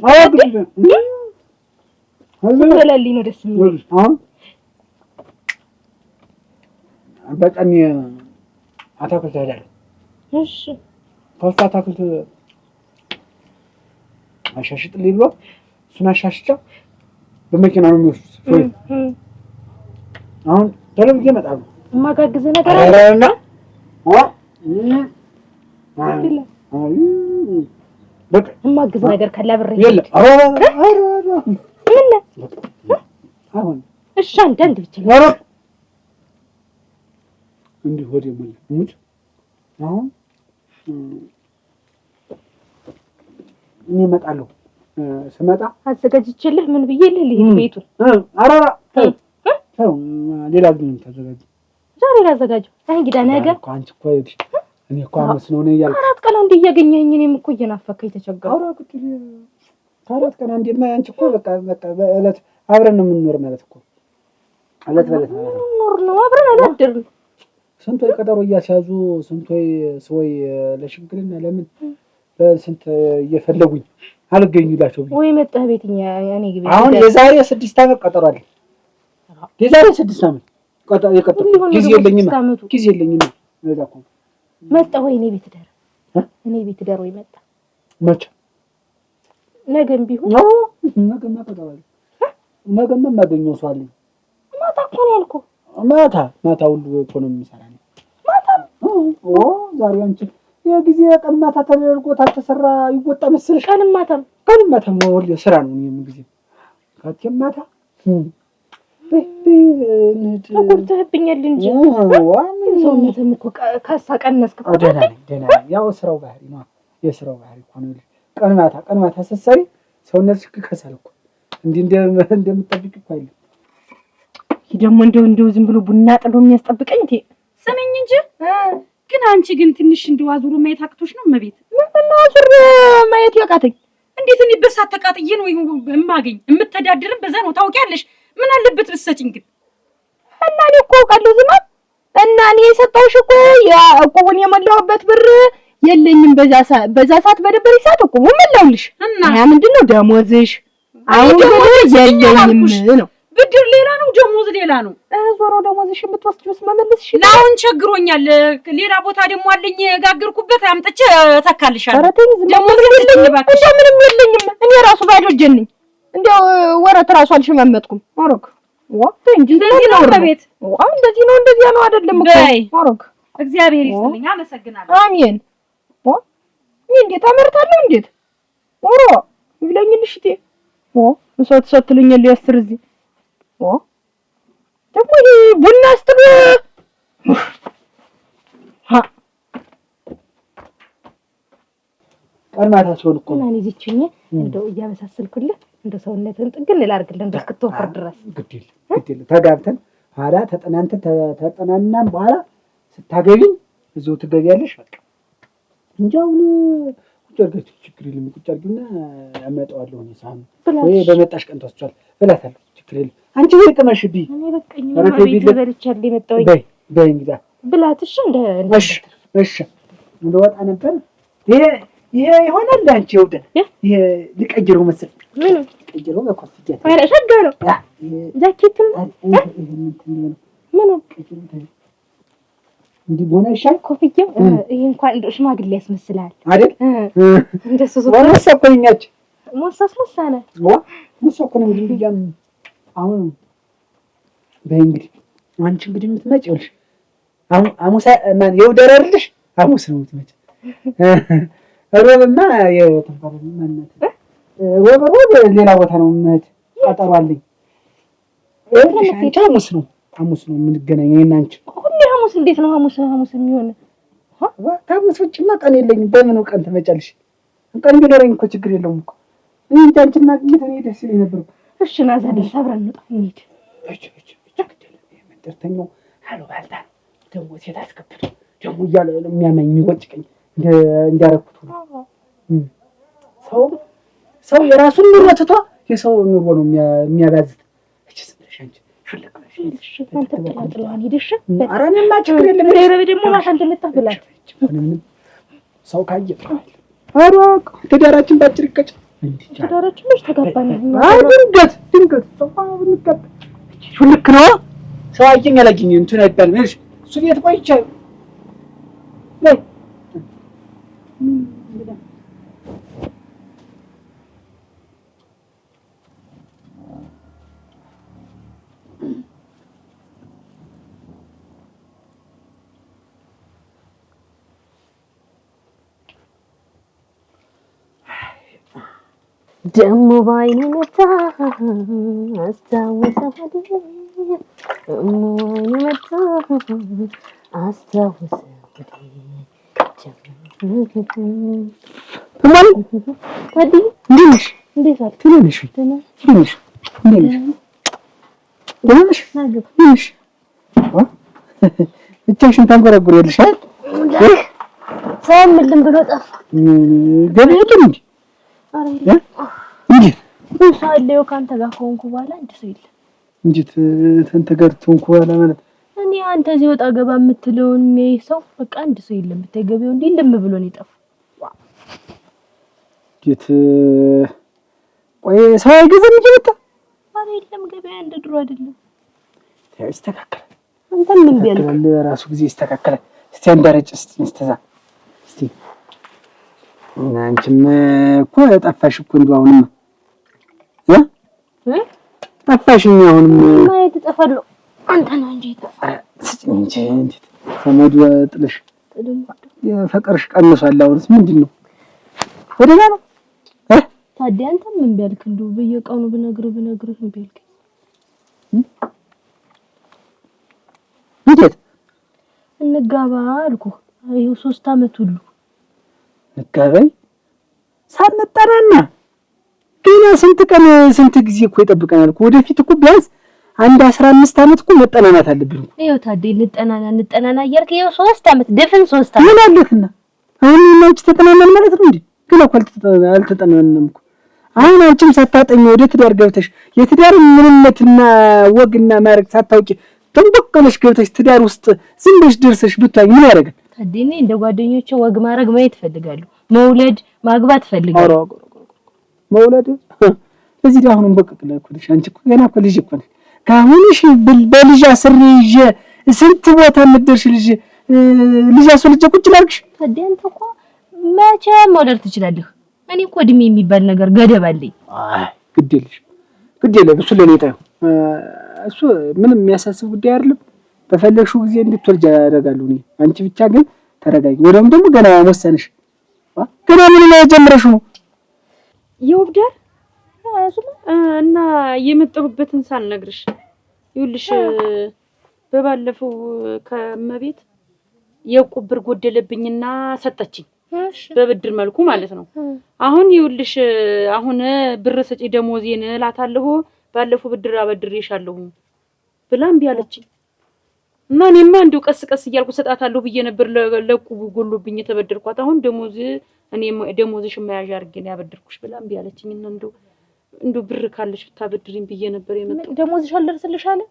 ስትበላልኝ ነው ደስ የሚለኝ። በቀን አታክልት እሄዳለሁ። እሺ ከሱ አታክልት አሻሽጥልኝ ብሎ እሱን አሻሽጫ በመኪና ነው የሚወስዱት። አሁን ቶሎ ብዬ እመጣለሁ። የማጋግዝህ ነገር አለ እና የማግዝህ ነገር ካለ አብሬ ምን እሺ፣ አንዳንድ ብቻ እንዲህ ሆዴ ሞላ። ሙጭ አሁን እኔ እመጣለሁ። ስመጣ አዘጋጅቼልህ ምን ብዬልህ ልሂድ ቤቱ። ኧረ ተው ተው፣ ሌላ ጊዜ ነው የምታዘጋጂው። ዛሬ ላዘጋጀው። አይ እንግዳ ነገ አንቺ እኮ እኔ እኮ ሐሙስ ነው እኔ እያልኩ አራት ቀን አንዴ እያገኘኸኝ እኔም እኮ እየናፈከኝ ተቸገርኩ። ኧረ ከአራት ቀን አንዴማ አንቺ እኮ በቃ በቃ በዕለት አብረን ነው የምንኖር ማለት እኮ ዕለት በዕለት ማለት ነው ኖር ነው አብረን አላደርን። ስንት ወይ ቀጠሮ እያስያዙ ስንት ወይ ሰዎች ለሽምግልና ለምን ስንት እየፈለጉኝ አልገኙላቸው ወይ መጣህ ቤትኛ እኔ ግቢ አሁን የዛሬ 6 ዓመት ቀጠሮ አለኝ። የዛሬ 6 ዓመት ቀጠሮ ጊዜ የለኝም ጊዜ የለኝም። ለዛ እኮ መጣ ወይ እኔ ቤት ደር እኔ ቤት ደር ወይ መጣ መቼ ነገም ቢሆን ነገማ ቀጠሮ አለኝ። ነገማ የማገኘው ሰው አለኝ። ማታ እኮ ነው ያልኩህ። ማታ ማታ ሁሉ እኮ ነው የምሰራ ማታ ዛሬ አንቺ የጊዜ ቀን ማታ ተደርጎ ታልተሰራ ይወጣ መሰለሽ? ቀንም ማታም ቀንም ማታም ወል ስራ ነው። እኔም ጊዜ ካቴም ማታ ተጎድተህብኛል እንጂ ሰውነትህም እኮ ከሳ ቀነስክ። ደህና ነኝ ደህና ነኝ። ያው ስራው ባህሪ ነው፣ የስራው ባህሪ እኮ ነው። ቀን ማታ ቀን ማታ ስትሰሪ ሰውነትሽ ይከሳል እኮ እንዲህ እንደምትጠብቂ እኮ አይደለም። ይህ ደግሞ እንደው እንደው ዝም ብሎ ቡና ጥሎ የሚያስጠብቀኝ እንዴ! ስሚኝ እንጂ ግን አንቺ ግን ትንሽ እንደው አዙሮ ማየት አቅቶሽ ነው እመቤት? ምነው አዙሮ ማየት ያቃተኝ? እንዴት እኔ በሳት ተቃጥዬ ነው የማገኝ? የምተዳድርም በዛ ነው ታውቂያለሽ። ምን አለበት ብትሰጪኝ ግን? እና እኔ እኮ አውቃለሁ ዝማ እና እኔ የሰጠሁሽ እኮ ያ እቁቡን የሞላሁበት ብር የለኝም። በዛ ሰዓት በደበረኝ ሰዓት እቁቡን መላሁልሽ። እና ያ ምንድን ነው ደሞዝሽ? አሁን የለኝም ነው። ብድር ሌላ ነው፣ ደሞዝ ሌላ ነው። ዞሮ ደሞዝሽ የምትወስጂውስ መመለስሽ ለአሁን ቸግሮኛል። ሌላ ቦታ ደግሞ አለኝ የጋገርኩበት አምጥቼ እተካልሻለሁ። ኧረ ተይኝ፣ ዝም ደሞዝ እንደው ምንም የለኝም። እኔ ራሱ ባዶ እጄን ነኝ። እንደው ወረት ራሱ አልሸማመጥኩም። አረግ ዋ ተይ እንጂ እንደዚህ ነው እመቤት። ዋ እንደዚህ ነው እንደዚያ ነው አይደለም እኮ አረግ። እግዚአብሔር ይስጥልኝ፣ አመሰግናለሁ። አሜን። ዋ እኔ እንዴት አመርታለሁ? እንዴት ኦሮ ይብለኝልሽ እቴ ዋ እሳት እሳት ትለኛለች አስር እዚህ ዋ ደግሞ ይሄ ቡና ስትል ቀን ማታ ሲሆን እኮ እና እኔ እዚች ሆኜ እንደው እያበሳሰልኩልህ እንደው ሰውነትህን ጥግን ላድርግልህ እንደው እስክትወፍር ድረስ። ግድ የለም ግድ የለም። ተጋብተን ኋላ ተጠናንተን ተጠናናን በኋላ ስታገቢኝ እዚሁ ትገቢያለሽ። በቃ እንጂ አሁን ቁጭ አድርጋችሁ ችግር የለም። ቁጭ አድርጊውና አመጣዋለሁ እኔ ሳህኑን ወይ በመጣሽ ቀን ትወስጂዋለሽ እላታለሁ። ችግር የለም። አንቺ ወይ ቅመሽ ብይ። እኔ በቃኝ ቤት በልቻለሁ የመጣሁኝ። በይ በይ እንግዲህ ብላት። እሺ እንደ እሺ እሺ እንደወጣ ነበር። ይሄ ይሄ ይሆናል አንቺ ይኸውልህ፣ ይሄ ልቀይረው መሰለኝ። ምን ልቀይረው? በኮፍያ ኧረ ሸጋ ነው ጃኬትም ምን እንዲህ በሆነ ይሻል። ኮፍያው ይሄ እንኳን እንደው ሽማግሌ ያስመስልሃል አይደል? እንደሱ ሞሳ እኮ ነኝ። አንቺ ሞሳስ ሞሳ ነህ። ዋ ሞሳ እኮ ነኝ። እንግዲህ አሁን በይ እንግዲህ አንቺ እንግዲህ የምትመጪ ይኸውልሽ፣ ሐሙስ ማን የውደር አይደለሽ? ሐሙስ ነው የምትመጪ። ሮብማ ሮብ ሮብ ሌላ ቦታ ነው የምሄድ፣ ቀጠሮ አለኝ። ይኸውልሽ አንቺ ሐሙስ ነው ሐሙስ ነው የምንገናኘው እኔና አንቺ። ሁሌ ሐሙስ እንዴት ነው ሐሙስ ሐሙስ የሚሆን? ከሐሙስ ውጭማ ቀን የለኝም። በምን ቀን ትመጫለሽ? ቀን ቢኖረኝ እኮ ችግር የለውም እኮ። እኔ እንጃ አንቺን ማግኘት እኔ ደስ ይለኝ ነበር እኮ። እሺ ና እዛ ድረስ አብረን እንውጣ እንሂድ። እች እች እች መንደርተኛው አሉ ባልታ ደግሞ ሴት አስገብቶ ደግሞ እያለ የሚያመኝ የሚወጭቀኝ እንዳረኩት ነው። ሰው ሰው የራሱን ኑሮ ትቶ የሰው ኑሮ ነው የሚያባዝት። እች ዝም ብለሽ አንቺ ሹልክ ብለሽ አንተ ጥላጥለዋን ሂድ። እሺ ኧረ እኔማ ችግር የለም። እንዳይረብ ደግሞ ማታ እንደመጣህ ብላት። ምንም ሰው ካየ ኧረ ትዳራችን ባጭር ይቀጭ። ትዳራችን መች ተጋባን? አይ ድንገት ድንገት ሰው ብንጋባ ሹልክ ነው። ሰው አየኝ አላየኝ እንትን አይባልም። እሺ እሱ ቤት ቆይቼ ነይ ደሞ ባይኔ መጣ አስታወሰ ሆዴ ደሞ ባይኔ መጣ አስታወሰ ሆዴ። ታዲያ እንዴት ነሽ? እንዴት አልክ? ደህና ነሽ? እንዴት ነሽ? እንዴት ነሽ? ደህና ነሽ? እንዴት ነሽ? ብቻሽን ታንጎራጉሪያለሽ አይደል? ሰው ምልም ብሎ ጠፋ። ገበያ የለም እንዴ? እንዴት ሰው አለ? ይኸው ከአንተ ጋር ከሆንኩ በኋላ አንድ ሰው የለም። እንዴት ከአንተ ጋር ትሆንኩ በኋላ ማለት እኔ አንተ እዚህ ወጣ ገባ የምትለውን የሚያይ ሰው በቃ አንድ ሰው የለም። ብታይ ገበያው እንዲህ ልም ብሎ ነው የጠፋው። እንዴት ቆይ ሰው አይገዛም እየመጣ? ኧረ የለም ገበያ እንደ ድሮ አይደለም። ያው ይስተካከላል። አንተም ምን ቢያልክ ራሱ ጊዜ ይስተካከላል። እስቲ አንድ አረጭ እስቲ እስተዛ እስቲ አንቺም እኮ ጠፋሽ እኮ እንደው አሁንማ እ ጠፋሽ። አሁንም ማየት እጠፋለሁ። አንተ ነው እንጂ የጠፋህ። ስጭኝ እንጂ እንዴት ዘመዱ ጥልሽ የፍቅርሽ ቀንሷል። አሁንስ ምንድን ነው? ወደዛ ነው እ ታዲያ አንተም ምን ቢያልክ እንደው በየቀኑ ብነግርህ ብነግርህ እምቢ አልከኝ። እንዴት እንጋባ አልኩህ። ይኸው 3 ዓመት ሁሉ እንጋባይ ሳንጠናና ገና ስንት ቀን ስንት ጊዜ እኮ ይጠብቀናል እኮ ወደፊት እኮ ቢያንስ አንድ 15 ዓመት እኮ መጠናናት አለብን እኮ። ይኸው ታዲያ እንጠናና እንጠናና እያልክ ይኸው 3 ዓመት ድፍን 3 ዓመት ምን አለትና አሁን እኔና አንቺ ተጠናናን ማለት ነው እንዴ? ግን እኮ አልተጠናናንም እኮ። አሁን አንቺም ሳታጠኚ ወደ ትዳር ገብተሽ የትዳር ምንነትና ወግና ማዕረግ ሳታውቂ ተንበቀለሽ ገብተሽ ትዳር ውስጥ ዝም ብለሽ ደርሰሽ ብታይ ምን ያደርጋል? ታዲያ እኔ እንደ ጓደኞቼ ወግ ማዕረግ ማየት እፈልጋለሁ። መውለድ ማግባት እፈልጋለሁ። ኧረ መውለድ እዚህ ጋር አሁንም በቀቅለ እኮ ነሽ አንቺ እኮ ገና እኮ ልጅ እኮ ነሽ። ከአሁንሽ በልጅ አስሬ ይዤ ስንት ቦታ የምትደርሽ ልጅ ልጅ አስወልጄ ቁጭ ላድርግሽ? ታዲያ አንተ እኮ መቼም መውለድ ትችላለህ። እኔ እኮ እድሜ የሚባል ነገር ገደብ አለኝ። አይ ግድ የለሽም ግድ የለም። እሱ ለኔ ታየው እሱ ምንም የሚያሳስብ ጉዳይ አይደለም። በፈለግሽው ጊዜ እንድትወልጅ አደርጋለሁ እኔ። አንቺ ብቻ ግን ተረጋጊ። ወዲያውም ደግሞ ገና ወሰንሽ ገና ምን ላይ ጀምረሽው ነው? የውብዳር እና የመጣሁበትን ሳልነግርሽ ይኸውልሽ፣ በባለፈው ከመቤት የዕቁብ ብር ጎደለብኝና ሰጠችኝ በብድር መልኩ ማለት ነው። አሁን ይኸውልሽ አሁን ብር ስጪ ደሞዜን እላታለሁ። ባለፈው ብድር አበድሬሻለሁ ብላ እምቢ አለችኝ። እና እኔማ እንደው ቀስ ቀስ እያልኩ ሰጣታለሁ ብዬ ነበር ለዕቁቡ ጎሎብኝ የተበደርኳት። አሁን ደሞዝ እኔ ደሞዝሽ መያዣ አድርጌ ነው ያበደርኩሽ ብላ እምቢ አለችኝ። እና እንደው እንደው ብር ካለሽ ብታበድሪኝ ብዬ ነበር የመጣሁት። ደሞዝሽ አልደርስልሽ አለ?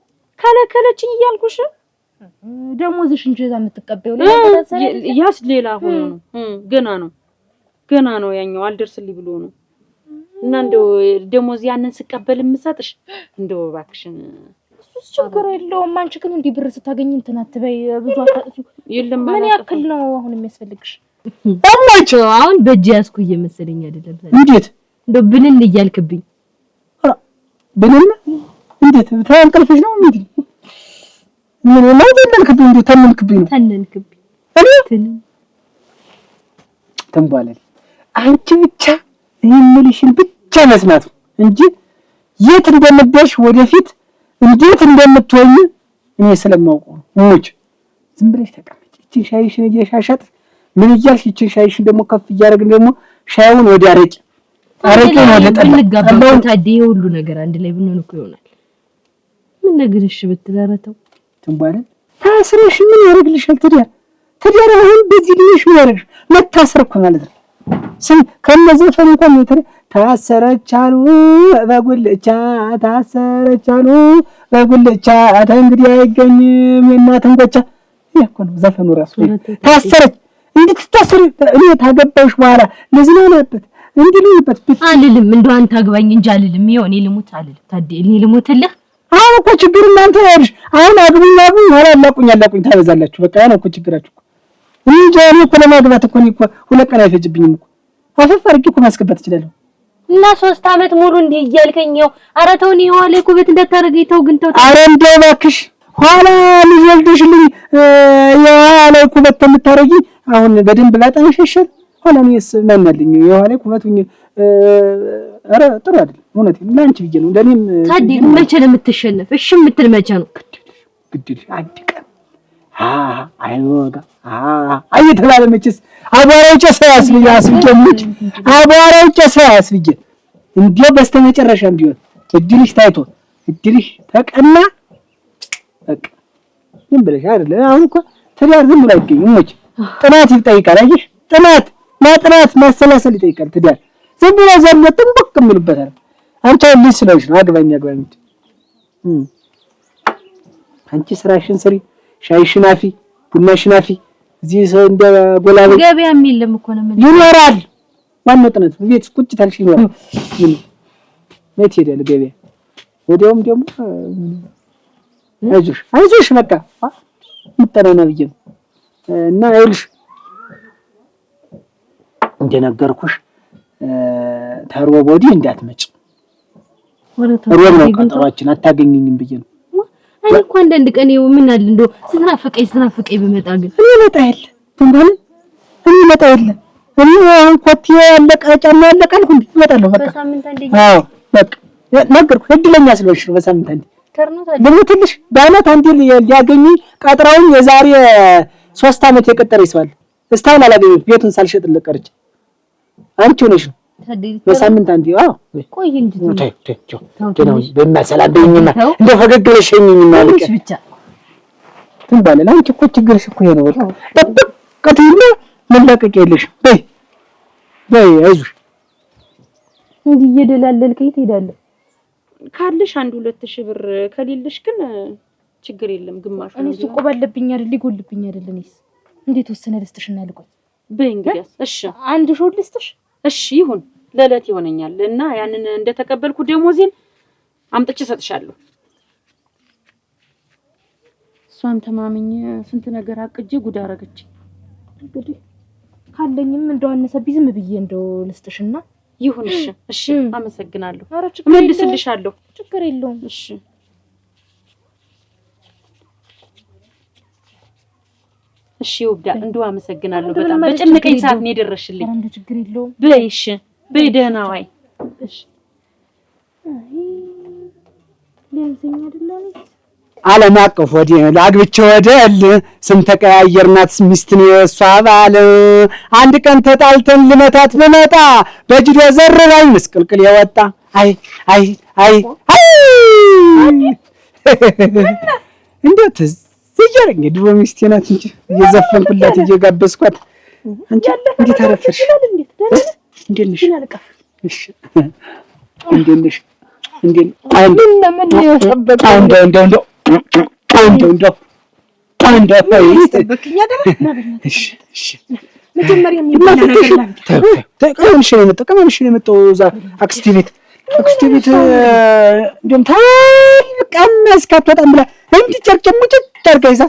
ከለከለችኝ እያልኩሽ። ደሞዝሽ እንጂ እዛ የምትቀበይው ያስ ሌላ ሆኖ ነው። ገና ነው ገና ነው ያኛው አልደርስልኝ ብሎ ነው። እና እንደው ደሞዝ ያንን ስቀበል የምሰጥሽ እንደው እባክሽን። እሱስ ችግር የለውም። አንቺ ግን እንዲህ ብር ስታገኝ እንትን አትበይ፣ ብዙ አታጥፊው። የለም ምን ያክል ነው አሁን የሚያስፈልግሽ? እማቾ አሁን በእጅ ያዝኩ እየመሰለኝ አይደለም። እንዴት እንደው ብንን እያልክብኝ። ኧረ ብንን እንዴት ተንቀልፈሽ ነው እንዴ? ምን ነው ተነንክብኝ? እንዴ ተነንክብኝ ነው ተነንክብኝ። እኔ ተንቧለል። አንቺ ብቻ የምልሽን ብቻ መስማት እንጂ የት እንደምትደርሽ ወደፊት እንዴት እንደምትሆኝ እኔ ስለማውቀው ነው። እሙች ዝም ብለሽ ተቀመጪ። እቺን ሻይሽን እየሻሻጥ ምን እያልሽ እቺን ሻይሽን ደግሞ ከፍ እያደረግን ደግሞ ሻዩን ወዲያ አረጭ አረቄውን ወደ ጠላ ብንጋባ ጠላውን ታዲያ ይሄ ሁሉ ነገር አንድ ላይ ብንሆን እኮ ይሆናል። ምን ነገር እሺ ብትል ኧረ ተው ትንቧለን ታስረሽ ምን ያደርግልሻል? ትዳር ትዳር አሁን በዚህ እድሜሽ ምን ያደርግሽ? መታሰር እኮ ማለት ነው። ስም ከነዘፈን እንኳን ታሰረች አሉ በጉልቻ ታሰረች አሉ በጉልቻ እንግዲህ አይገኝም የእናት እንጎቻ። ይሄ እኮ ነው ዘፈኑ ራሱ። ታሰረች እንድትታሰሪ እኔ ታገባሽ በኋላ ልዝናናበት እንዲህ ልሁንበት አልልም። እንደው አንተ አግባኝ እንጂ አልልም። ይኸው እኔ ልሙት አልልም። ታዲያ እኔ ልሙትልህ። አሁን እኮ ችግር እናንተ ያልሽ አሁን አግቡኝ አግቡኝ ኋላ አላቁኝ አላቁኝ ታበዛላችሁ። በቃ ያ ነው እኮ ችግራችሁ እኮ። እንጃ እኔ እኮ ለማግባት እኮ እኔ እኮ 2 ቀን አይፈጅብኝም እኮ አፈፍ አድርጌ እኮ ማስገባት እችላለሁ። እና 3 ዓመት ሙሉ እንዲህ እያልከኝ ይኸው። ኧረ ተው እኔ የኋላ እኮ ቤት እንዳታደርገኝ ተው ግን ተው። ኧረ እንደው እባክሽ ኋላ ልጅ ወልደሽልኝ የኋላ ኩበት ከምታረጊ አሁን በደንብ ላጠናሽ ይሻል። ኋላ እኔስ ማን አለኝ የኋላ ኩበት ሁኜ ኧረ ጥሩ አይደለም። እውነቴን ለአንቺ ብዬ ነው። ለእኔም ታዲያ መቼ ነው የምትሸነፍ? እሺ የምትል መቼ ነው? ግድ አንድ ቀን አይወጋ እየተባለ መቼስ አቧራው ጨሰ ያስብዬ አስብዬ አቧራው ጨሰ ያስብዬ እንዲያው በስተመጨረሻም ቢሆን እድልሽ ታይቶ እድልሽ ተቀና በቃ ዝም ብለሽ አይደለ። አሁን እኮ ትዳር ዝም ብሎ አይገኝም። እሞች ጥናት ይጠይቃል። አየሽ ጥናት ማጥናት ማሰላሰል ይጠይቃል። ትዳር ዝም ብሎ ዘሎ ጥንብቅ የሚሉበት አይደል። አንቺ አሁን ልጅ ስለሆንሽ ነው አግባኝ አግባኝ የምትይው። አንቺ ስራሽን ስሪ፣ ሻይሽን አፊ፣ ቡናሽን አፊ። እዚህ ሰው እንደ ጎላበ ገበያም የለም እኮ ነው የምልህ። ይኖራል። ዋናው ጥናት ቤት ቁጭ ታልሽ ይኖራል። ምን መቼ ይሄዳል ገበያ? ወዲያውም ደግሞ አይዞሽ አይዞሽ በቃ ምጠናና ብዬ ነው። እና ይኸውልሽ እንደነገርኩሽ ተሮብ ወዲህ እንዳትመጭ። ሮብ ነው ቀጠሯችን፣ አታገኘኝም ብዬ ነው። እኔ እኮ አንዳንድ ቀን ይኸው ምን አለ እንደው ስትናፍቀኝ ስትናፍቀኝ ብመጣ ግን እኔ እመጣ የለ ትንበል እኔ እመጣ የለ እኔ አሁን ኮቴ ያለቀ ጫማ ያለቀ አልኩ እንዴ እመጣለሁ። በቃ አዎ በቃ ነገርኩሽ። እድለኛ ስለሆንሽ ነው። በሳምንት አንዴ ልሙትልሽ። በዓመት አንዴ ሊያገኙኝ ቀጥረውኝ የዛሬ 3 ዓመት የቀጠረኝ ሰው አለ። እስካሁን አላገኘሁትም። ቤቱን ሳልሸጥለት ቀርቼ አንቺ ሆነሽ ነው። በሳምንት አንዴ። አዎ ቆይ እንጂ ተይ ተይ ተይ በማ ሰላም በይኝማ እንደው ፈገግ ብለሽ ሸኚኝማ አለቀ። ብቻ ትንባለል። አንቺ እኮ ችግርሽ እኮ ይሄ ነው። በቃ ጥብቅ ትይና መላቀቅ የለሽም። በይ በይ አይዞሽ። እንዲህ እየደላለልከኝ ትሄዳለህ። ካለሽ 1 2 ሺህ ብር ከሌለሽ ግን ችግር የለም ግማሹ እኔ እሱ እኮ ባለብኝ አይደል ሊጎልብኝ አይደል። እኔስ እንዴት ወሰነ ልስጥሽና ልቆይ። በይ እንግዲያስ። እሺ 1 ሺህ ልስጥሽ። እሺ ይሁን፣ ለዕለት ይሆነኛል። እና ያንን እንደተቀበልኩ ደሞዜን አምጥቼ እሰጥሻለሁ። እሷን ተማምኜ ስንት ነገር አቅጄ ጉድ አደረገችኝ። እንግዲህ ካለኝም እንደው አነሰብኝ ዝም ብዬ እንደው ልስጥሽና ይሁን። እሺ እሺ፣ አመሰግናለሁ። ኧረ ችግር የለውም። እመልስልሻለሁ። ችግር የለውም። እሺ እሺ፣ ውብዳ እንደው አመሰግናለሁ በጣም በጨነቀኝ ሰዓት ነው የደረስሽልኝ። ኧረ እንደው ችግር የለውም። በይ እሺ፣ በይ ደህና ዋይ። እሺ። አይ ሊያንሰኝ አይደል አለች። ዓለም አቀፍ ወዲህ አግብቼ ወደል ስም ተቀያየርናት ሚስትን የእሷ ባል አንድ ቀን ተጣልተን ልመታት ብመጣ በጅዶ ዘርራኝ ምስቅልቅል የወጣ አይ አይ አይ አይ እንደው ትዝ እያለኝ የድሮ ሚስቴ ናት እንጂ እየዘፈንኩላት እየጋበዝኳት። አንቺ እንዴት አረፈድሽ? እንዴት ነሽ? እሺ እንዴት ነሽ? እንዴት ምን ነው የጠበቀው? እንደው እንደው እንደው እንደው እንደው እንደው ጠበቅኝ አይደል? እሺ እሺ መጀመሪያ የሚበላ ነገር ላምጣ። ቀመምሽ ነው የመጣው፣ ቀመምሽ ነው የመጣው እዛ አክስቴ ቤት አክስቴ ቤት እንደውም ታልቅ ቀመስክ አትወጣም ብላ እንዲህ ጨርቄ ሙጭጭ አድርጋ ይዛ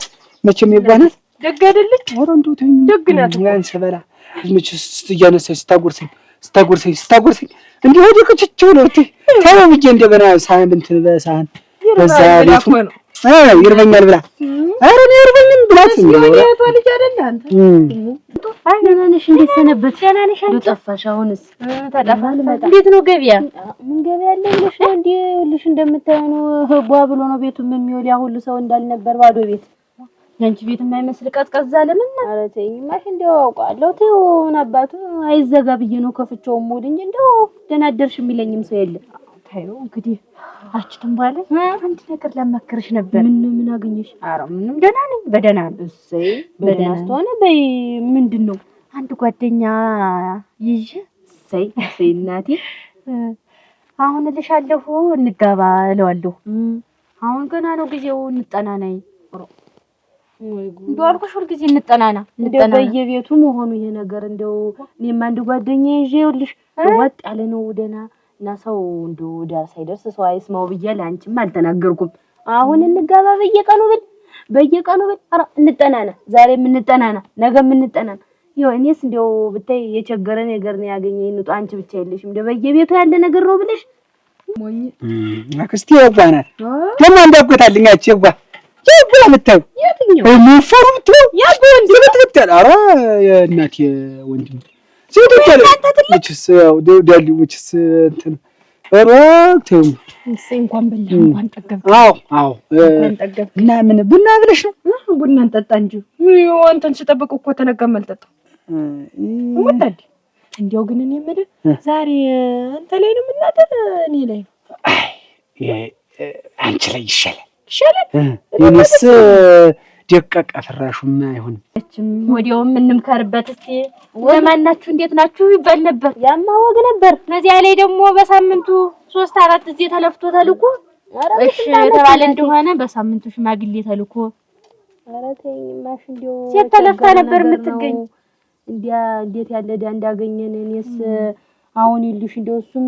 መቼም የዋህ ናት። ደግ አይደለች? ኧረ እንደው ተይኝ። ደግ ናት እኮ። ያን ስበላ መቼስ እያነሳች ስታጎርሰኝ ስታጎርሰኝ ስታጎርሰኝ እንዲህ ወደ ቅጭች ብሎ ብትይ ተው ብዬ እንደገና ሳህን እንትን በሳህን በዛ ይርባል ብላ ቤቱ እኮ ነው። አዎ ይርበኛል ብላ። ኧረ እኔ አይርበኝም ብላት የሆነ የእህቷ ልጅ አይደል አንተ? ደህና ነሽ? እንዴት ሰነበትሽ? ደህና ነሽ አንቺ? እንደው ጠፋሽ። አሁንስ ተጠፋ ልመጣ። እንዴት ነው ገበያ? ምን ገበያ አለ ብለሽ ነው እንዴ? ይኸውልሽ እንደምታየው ነው፣ ቧ ብሎ ነው ቤቱም የሚውል። ያ ሁሉ ሰው እንዳልነበር ባዶ ቤት። ያንቺ ቤት የማይመስል ቀዝቀዝ አለ። ምን ኧረ ተይኝማ፣ እንደው አውቃለሁ። ተይው ምን አባቱ አይዘጋ ብዬ ነው ከፍቼው ሙድ እንጂ እንደው ደህና አደርሽ የሚለኝም ሰው የለም። ተይው እንግዲህ አችትም ባለ አንድ ነገር ላማክርሽ ነበር። ምን ምን አገኘሽ? ኧረ ምንም ደህና ነኝ፣ በደህና ነኝ። እሰይ በደህና ስትሆነ በይ። ምንድን ነው? አንድ ጓደኛ ይዤ እሰይ እሰይ እናቴ አሁን እልሻለሁ እንጋባ እለዋለሁ። አሁን ገና ነው ጊዜው፣ እንጠናናይ እንደው አልኩሽ፣ ሁልጊዜ እንጠናና እንደው በየቤቱ መሆኑ ይሄ ነገር እንደው እኔም አንድ ጓደኛ ይዤ ይኸውልሽ ወጥ ያለ ነው ደህና እና ሰው እንደው ዳር ሳይደርስ ሰው አይስማው ብዬ ለአንቺም አልተናገርኩም። አሁን እንጋባ በየቀኑ ብል በየቀኑ ብል ኧረ እንጠናና፣ ዛሬም እንጠናና፣ ነገም እንጠናና። ይኸው እኔስ እንደው ብታይ የቸገረ ነገር ነው ያገኘኝ። ንጡ አንቺ ብቻ የለሽም እንደው በየቤቱ ያለ ነገር ነው ብለሽ አክስቴ የዋህ ናት። ደግሞ አንድ አጎት አለኝ። ያቺ የዋህ የዋህ የምታዩ የሚፈሩ ብትለው ዝብትብት ያለ ኧረ የእናቴ ወንድም ዝብትብት ያለ መችስ ያው ዳሊው መችስ እንትን ኧረ ተይው እንኳን በላህ እንኳን ጠገብክ። አዎ አዎ። እና ምን ቡና ብለሽ ነው? ቡና እንጠጣ እንጂ አንተን ስጠብቅ እኮ ተነጋም አልጠጣም። ወጣድ እንዲያው ግን እኔ የምልህ ዛሬ አንተ ላይ ነው የምናደር እኔ ላይ ነው? አንቺ ላይ ይሻላል ይሻላል። እኔስ ደቀቀ ፍራሹማ አይሆንም። ወዲያውም እንምከርበት እስቲ። ለማናችሁ እንዴት ናችሁ ይባል ነበር። ያማ ወግ ነበር። በዚያ ላይ ደግሞ በሳምንቱ 3 4 ጊዜ ተለፍቶ ተልኮ እሺ የተባለ እንደሆነ በሳምንቱ ሽማግሌ ተልኮ ኧረ ተይኝማሽ እንደው ሴት ተለፍታ ነበር የምትገኝ። እንዲያ እንዴት ያለ ዕዳ እንዳገኘን። እኔስ አሁን ይኸውልሽ እንደው እሱም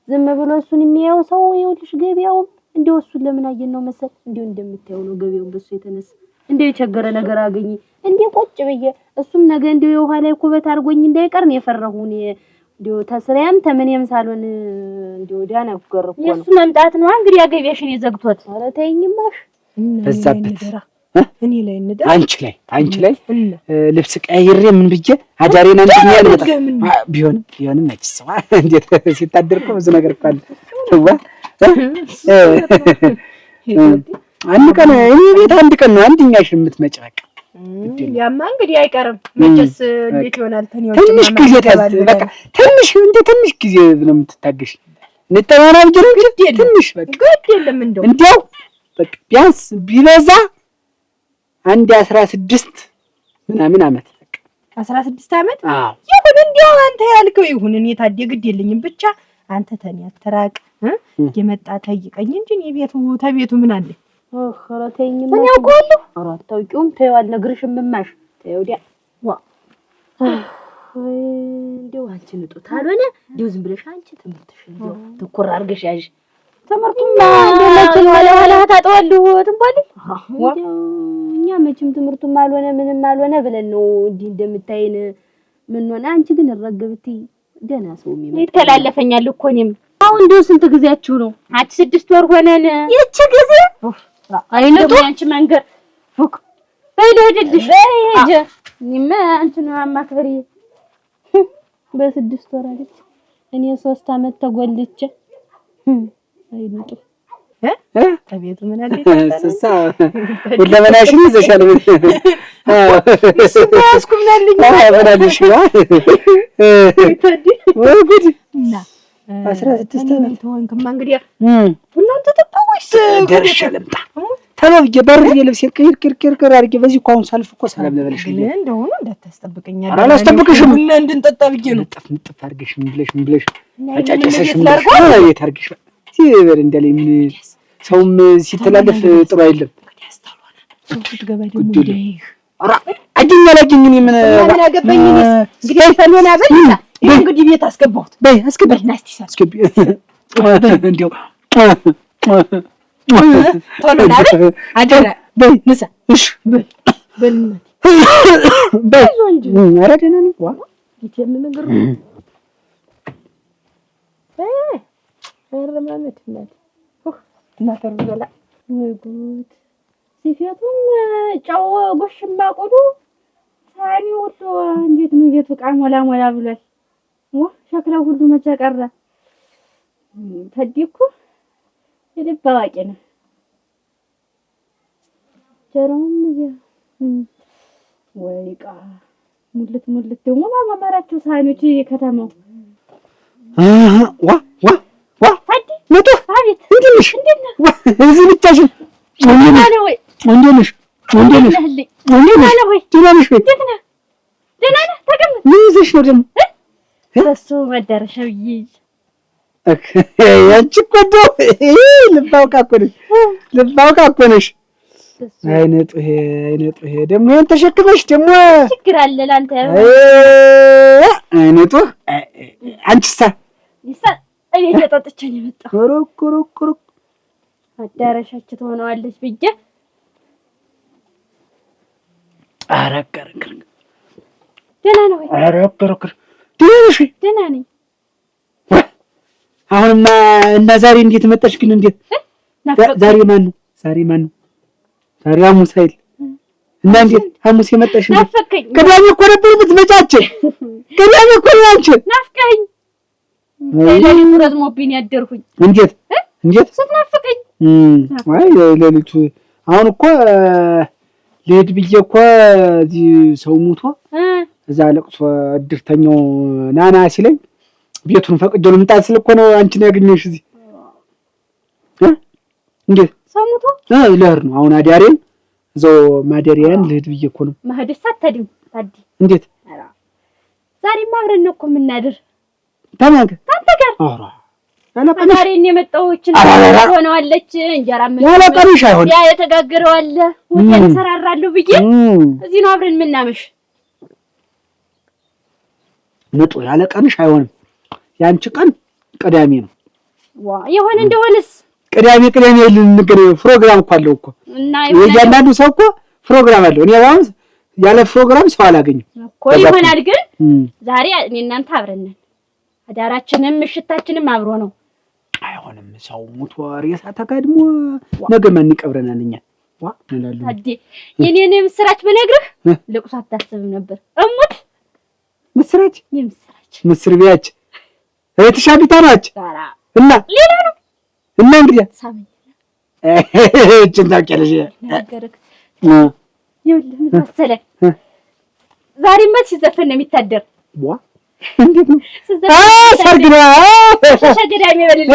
ዝም ብሎ እሱን የሚያየው ሰው ይኸውልሽ ገበያውም እንደው እሱን ለምን አየን ነው መሰል እንደው እንደምታየው ነው ገበያው በሱ የተነሳ እንደው የቸገረ ነገር አገኘ እንዴ ቁጭ ብዬ እሱም ነገ እንደው የውሃ ላይ ኩበት አድርጎኝ እንዳይቀር ነው የፈራሁ። እኔ እንደው ተስሪያም ተምኔም ሳልሆን እንደው ዕዳ ነገር እኮ ነው የእሱ መምጣት ነው እንግዲህ ያገቢያሽን የዘግቶት። ኧረ ተይኝማሽ በዛበት እኔ ላይ እንደር አንቺ ላይ አንቺ ላይ ልብስ ቀይሬ ምን ብዬ አዳሬን አንተኛ ልመጣ ቢሆንም ቢሆንም መችስ እንዴት ሲታደር እኮ ብዙ ነገር እኮ አለ። ተዋ አንድ ቀን እኔ ቤት አንድ ቀን ነው አንድኛሽ የምትመጪ በቃ ያማ እንግዲህ አይቀርም መቼስ እንዴት ይሆናል? ትንሽ ጊዜ በቃ ትንሽ እንደ ትንሽ ጊዜ ነው የምትታገሽ። እንጠናና ብዬ ነው እንጂ ትንሽ በቃ ግድ የለም እንደው እንደው በቃ ቢያንስ ቢበዛ አንድ 16 ምናምን አመት በቃ 16 አመት ይሁን እንደው አንተ ያልከው ይሁን። እኔ ታዲያ ግድ የለኝም ብቻ አንተ ተኔ አትራቅ የመጣ ጠይቀኝ እንጂ እኔ ቤቱ ተቤቱ ምን አለ? ኧረ ተይኝማ እኔ አውቀዋለሁ። ኧረ አታውቂውም። ተይው አልነግርሽም። እማሽ ተይው ዲያ ዋ እንደው አንቺ ንጡ ታልሆነ እንደው ዝም ብለሽ አንቺ ትምህርትሽን እንደው ትኩር አድርገሽ ያዥ። ትምህርቱማ እንደው መቼም ኋላ ኋላ ታጠዋለሁ ትንቧል። እንደው እኛ መቼም ትምህርቱም አልሆነ ምንም አልሆነ ብለን ነው እንዲህ እንደምታይን ምን ሆነ። አንቺ ግን እረግብቲ ደህና ሰው የሚመጣ ይተላለፈኛል እኮ እኔም አሁን እንደው ስንት ጊዜያችሁ ነው? አንቺ 6 ወር ሆነን። ይቺ ጊዜ አይነቱ ያንቺ መንገር ፉክ በይ ልሂድልሽ። በይ ሂጂ። እኔማ አንቺን አማክበሪ በ6 ወር አለች። እኔ 3 አመት ተጎልቼ አይነቱ ተቤቱ ምን አለ? እሷ ሁለመናሽን ይዘሻል። እሱ ምን አለኝ? ምን አለሽ? ወይ ጉድ! 16 አመት ተወንክማ እንግዲህ ቡናውን ተጠጣ ወይስ ደርሼ ልምጣ? ተሎ ብዬ በርሬ ልብሴን ቅይር ቅይር ቅይር አድርጌ በዚህ እኮ አሁን ሳልፍ እኮ ሰላም ልበልሽ ግን እንደሆነ እንዳታስጠብቀኝ። ኧረ አላስጠብቅሽም። ቡና እንድንጠጣ ብዬ ነው። ንጥፍ ንጥፍ አድርገሽ ምን ብለሽ ምን ብለሽ አጫጭሰሽ ምን ብለሽ ቤት አድርገሽ ሲበር እንዳለኝ ምን ሰውም ሲተላለፍ ጥሩ አይደለም። ስትገባ ደግሞ እንዳይህ ኧረ አግኝ አላግኝ እኔ ምን ምን አገባኝ? እኔስ እንግዲህ ፈሎና በል እንግዲህ ቤት አስገባሁት። በይ አስገቢ፣ ናስቲ አስገቢ። እንደው ቶሎ ና በል አደራ በይ ንሳ። እሺ በል በል በይ። ኧረ ደህና ነኝ። ዋ የት ነገር ነው? አረማመድ እናቴ እናቴ በላ ወይ ጉድ! ሲፌቱም ጨው ጎሽማ ቆዶ ሳኒ ሁሉ እንዴት ነው ቤቱ ዕቃ ሞላ ሞላ ብሏል። ሸክላው ሁሉ መቼ ቀረ? ተዲ እኮ የልብ አዋቂ ነው። ጀሮም እዚያ ወይ ዕቃ ሙልት ሙልት ደግሞ ማማራቸው ሳህኖች የከተማው ዋ ዋ ዋ መጡ። አቤት፣ እንዴት ነሽ? እዚህ ብቻሽን? እንዴት ነሽ? እንዴት ነሽ? እንዴት ነሽ? ደህና ነሽ ወይ? ደህና ነህ? ተቀመጥ። ምን ይዘሽ ነው ደግሞ? በእሱ መዳረሻ ብዬ አንቺ እኮ እንደው ልብ አውቃ እኮ ነሽ፣ ልብ አውቃ እኮ ነሽ። አይነ ጡሄ አይነ ጡሄ ደግሞ ይሄን ተሸክመሽ ደግሞ ችግር አለ ለአንተ። አይነ ጡህ አንቺሳ? እቤት ጠጥቼ ነው የመጣሁ። ሩቅ ሩቅ ሩቅ መዳረሻችን ትሆነዋለች ብዬ። ኧረ ኧረ ደህና ነው ወይ? ኧረ ኧረ ደህና ነሽ ወይ? ደህና ነኝ። አሁንማ እና ዛሬ እንዴት መጣሽ ግን? እንዴት ዛሬ ማን ነው? ዛሬ ማን ነው? ዛሬ ሐሙስ አይደል? እና እንዴት ሐሙስ የመጣሽ? እንዴት ቅዳሜ እኮ ነበር የምትመጫችን። ቅዳሜ እኮ ነው አንቺ። ናፍቀኸኝ ሌሊቱ ረዝሞብኝ ያደርኩኝ። እንዴት እንዴት ስትናፍቀኝ። አይ ሌሊቱ አሁን እኮ ልሄድ ብዬ እኮ እዚህ ሰው ሙቶ እዛ ለቅሶ እድርተኛው ናና ሲለኝ ቤቱን ፈቅጄ ልምጣ ስል እኮ ነው አንቺን ያገኘሁሽ እዚህ። እንዴት ሰው ሙቶ ልሄድ ነው አሁን አዳሬን እዛው ማደሪያን ልሄድ ብዬ እኮ ነው። መሄድስ አትሄድም ታዲ? እንዴት ዛሬማ አብረን ነው እኮ የምናድር። ተማን ጋር? ታንተ ጋር። ኧረ ዛሬ እኔ የመጣሁችን ሆነዋለች እንጀራ ያለቀንሽ አይሆንም። ያ የተጋገረው አለ ወጥ እሰራራለሁ ብዬ እዚህ ነው አብረን የምናመሽ። ንጡ ያለቀንሽ አይሆንም። ያንቺ ቀን ቅዳሜ ነው። ዋ የሆነ እንደሆነስ ቅዳሜ ቅዳሜ ልንገናኝ ፕሮግራም እኮ አለው እኮ እና እያንዳንዱ ሰው እኮ ፕሮግራም አለው። እኔ አሁን ያለ ፕሮግራም ሰው አላገኝም እኮ ይሆናል። ግን ዛሬ እኔ እናንተ አብረን ነን። አዳራችንም ምሽታችንም አብሮ ነው። አይሆንም። ሰው ሙቶ ሬሳ ተጋድሞ ነገ ማን ይቀብረናል? እኛ ዋ እንላለን። ታዲ የኔን የምስራች ብነግርህ ልቅሶ አታስብም ነበር። እሙት ምስራች የምስራች ምስር ቢያች እህትሽ አቢታ ናች እና ሌላ ነው እና እንግዲህ ሳምኝ እችን ታውቂያለሽ። ነገርክ ይኸውልህ ምን መሰለህ ዛሬማ ሲዘፈን ነው የሚታደር። ዋ እንዴት ነው? ሰርግ ነው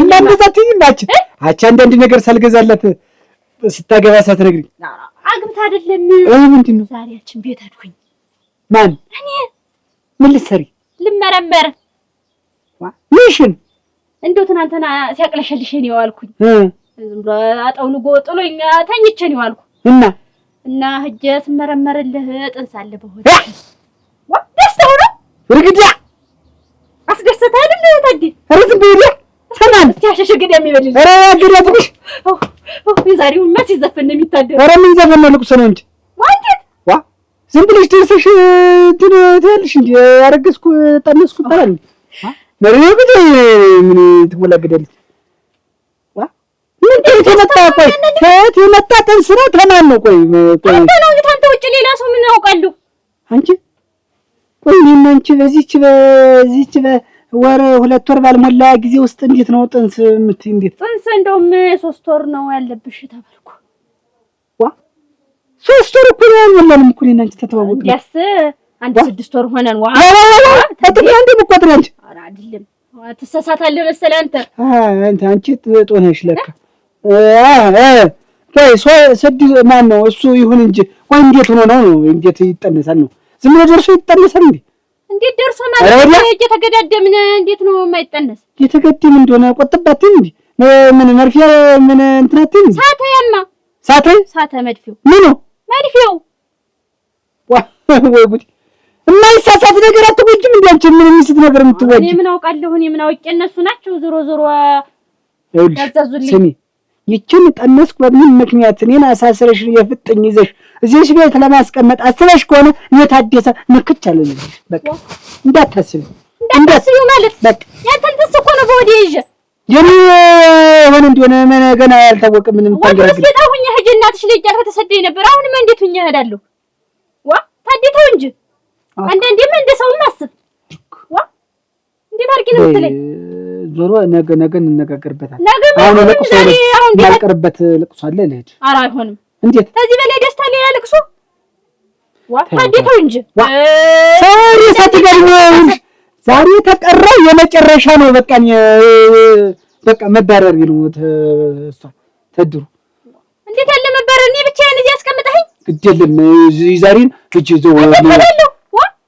እና እንደዛ ትይኝ አንቺ አቻ አንዳንድ ነገር ሳልገዛላት ስታገባ ሳትነግሪኝ አግብታ አይደለም። ምንድን ነው ዛሬ ያችን ቤት አድኩኝ። ማን? እኔ። ምን ልትሰሪ? ልመረመር። ምንሽን? እንደው ትናንትና ሲያቅለሸልሸኝ ነው የዋልኩኝ። ዝም ብሎ አጠውልጎ ጥሎኝ ተኝቼ ነው የዋልኩ። እና እና ሂጅ ስመረመርልህ ጥንስ አለ በሆድ። ዋ ደስታው ነው እርግዳ አስደሰተህ አይደል ታዲ? ኧረ ዝም በይ ወዲያ። ሰማን እስኪ አሸሸ ገዳም ይበልልኝ። ኧረ ገዳም ትንሽ የዛሬውማ ሲዘፈን ነው የሚታደር። ኧረ ምን ዘፈን ነው? ልቅሶ ነው እንጂ። ዋ እንዴት? ዋ ዝም ብለሽ ደርሰሽ እንትን ትያለሽ እንጂ አረገዝኩ ጠነስኩ ይባላል። ምን ትወላገዳለች? ዋ ምን ከየት የመጣ ቆይ ከየት የመጣ ጥንስ ነው? ተማን ነው? ቆይ ቆይ አንተ ነው እንጂ ታንተ ውጭ ሌላ ሰው ምን ያውቃለሁ? አንቺ ቆይ እኔና አንቺ በዚህች በዚህች ወር 2 ወር ባልሞላ ጊዜ ውስጥ እንዴት ነው ጥንስ የምትይ? እንዴት ጥንስ? እንደውም 3 ወር ነው ያለብሽ ተባልኩ። ዋ 3 ወር እኮ ነው ያልሞላንም እኮ እኔና አንቺ ተተዋወቅን። እንዲያስ አንድ 6 ወር ሆነን። ዋ አትጥሪ አንዴ መቆጥሪ አንቺ። ኧረ አይደለም ትሳሳታለህ መሰለህ አንተ። አንተ አንቺ ጦነሽ ለካ። ቆይ ስድስት ማን ነው እሱ ይሁን እንጂ ቆይ እንዴት ሆኖ ነው እንዴት ይጠነሳል ነው? ዝም ብሎ ደርሶ ይጠነሳል እንዴ? እንዴት ደርሶ ማለት ነው? እየተገዳደምን እንዴት ነው የማይጠነስ? እየተገደምን እንደሆነ ቆጥባትም እንዴ? ምን መርፌ ምን እንትናትም እንዴ? ሳተ ያማ ሳተ ሳተ መድፊው ምኑ መድፊው። ዋ ወይ ጉድ! የማይሳሳት ነገር አትወጂም እንዴ አንቺ? ምን የሚስት ነገር የምትወጂ? እኔ ምን አውቃለሁ? እኔ ምን አውቄ? እነሱ ናቸው ዞሮ ዞሮ ያዘዙልኝ። ስሚ ይችን ጠነስኩ በምን ምክንያት እኔን አሳስረሽ የፍጥኝ ይዘሽ እዚህ ቤት ለማስቀመጥ አስበሽ ከሆነ እኔ ታደሰ ንክች አልልሽ። በቃ እንዳታስቢ እንዳታስቢ ማለት በቃ ያንተን ጥንስ እኮ ነው በወዲህ ይዤ የኔ ሆነ እንደሆነ ምን ገና ያልታወቀ ምንም ታንገራግር ወንድስ ጌታ ሁኜ ሂጅ እናትሽ ልጅ ያልከ ተሰደኝ ነበር። አሁንማ እንዴት ሁኜ እሄዳለሁ? ዋ ታዴ ተው እንጂ አንዳንዴማ እንደ ሰውም አስብ። ዋ እንዴት አድርጊ ነው የምትለኝ? ዞሮ ነገ ነገ እንነጋገርበታለን። ነገ አሁን ለቅሶ ያልቀርበት ልቅሶ አለ ልሂድ። ኧረ አይሆንም። እንዴት ከዚህ በላይ ደስታ ሌላ ልቅሶ? ዋ ታዴ ተው እንጂ ሰው ሳትገድኝ ዛሬ ተቀረው የመጨረሻ ነው። በቃ በቃ መባረር ነው። እሷ ተድሩ እንዴት ያለ መባረር! እኔ ብቻዬን እዚህ አስቀምጠኸኝ። ግድ የለም ዛሬን እጅ ዘው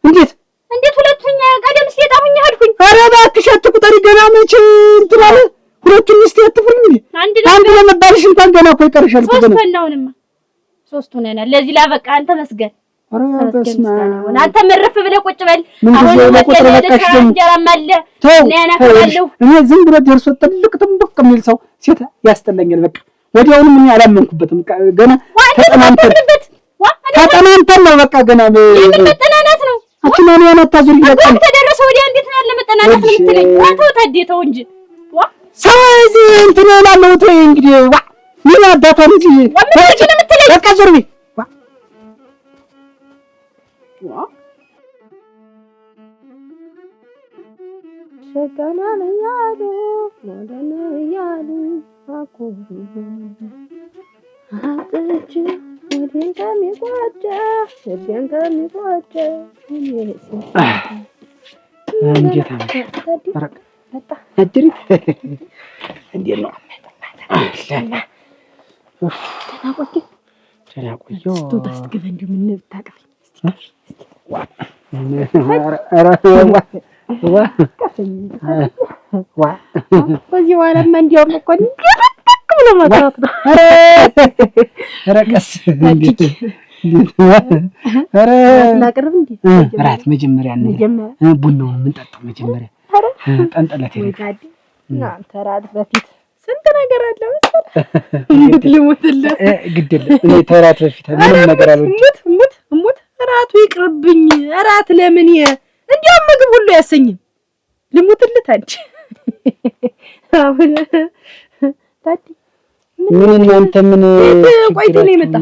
እንዴት እንዴት ሁለቱኛ ቀደም ሲጣሁኝ ሄድኩኝ። ኧረ እባክሽ አትቁጠሪ። ገና መቼ እንትን አለ ሁለቱን ሚስት አትፍሪም እንዴ? አንድ ለመባልሽ እንኳን ገና እኮ ይቀርሻል እኮ ገና። ሶስት ሆነን ሶስት ሆነናል። ለዚህ ላበቃ አንተ መስገን። ኧረ በስመ አብ አንተ መረፍ ብለህ ቁጭ በል። አሁን እንጀራም አለ። እኔ ዝም ብሎ ደርሶ ጥልቅ ጥንብቅ የሚል ሰው ሴት ያስጠላኛል። በቃ ወዲያውኑም እኔ አላመንኩበትም። ገና ተጠናንተን ነው በቃ ገና መጠናናት ነው። አትማን ያናታዙር ይለቃል ተደረሰ ወዲያ እንዴት ነው ያለ መጠናናት ነው የምትለኝ? ዋ ተው ታዴ ተው እንጂ ዋ ሰው እዚህ እንትን እላለሁ። ተይ እንግዲህ ዋ ምን አባቷን እዚህ በቃ ዞር በይ። ዋ ሸጋናን እያሉ ወደነ እያሉ አጥቼ ወዴን ከሚቆጨ ልቤን ከሚቆጨ እንዴት አደርክ? እንዴት ነው? ደህና ቆየሁ። ስትወጣ ስትገባ እንደው ምን ብታቀፈኝ በዚህ በኋላማ እንዲያውም እኮ እንዲያው ብሎ መቅረት ነው። ኧረ ቀስ ላቅርብ እንዴ? እራት መጀመሪያ ቡናውን የምንጠጣው መጀመሪያ ጠንጠለት እናንተ እራት በፊት ስንት ነገር አለ መሰለህ። ሙት ልሙትልህ። ግድ የለም እኔ ተራት በፊት ምንም ነገር አልወድም። ሙት ሙት ሙት እራቱ ይቅርብኝ። እራት ለምን እንዲያውም ምግብ ሁሉ አያሰኝም። ልሙትልህ ታች አሁን ታዲ ምን እናንተ ምን ቆይቶ ነው የመጣ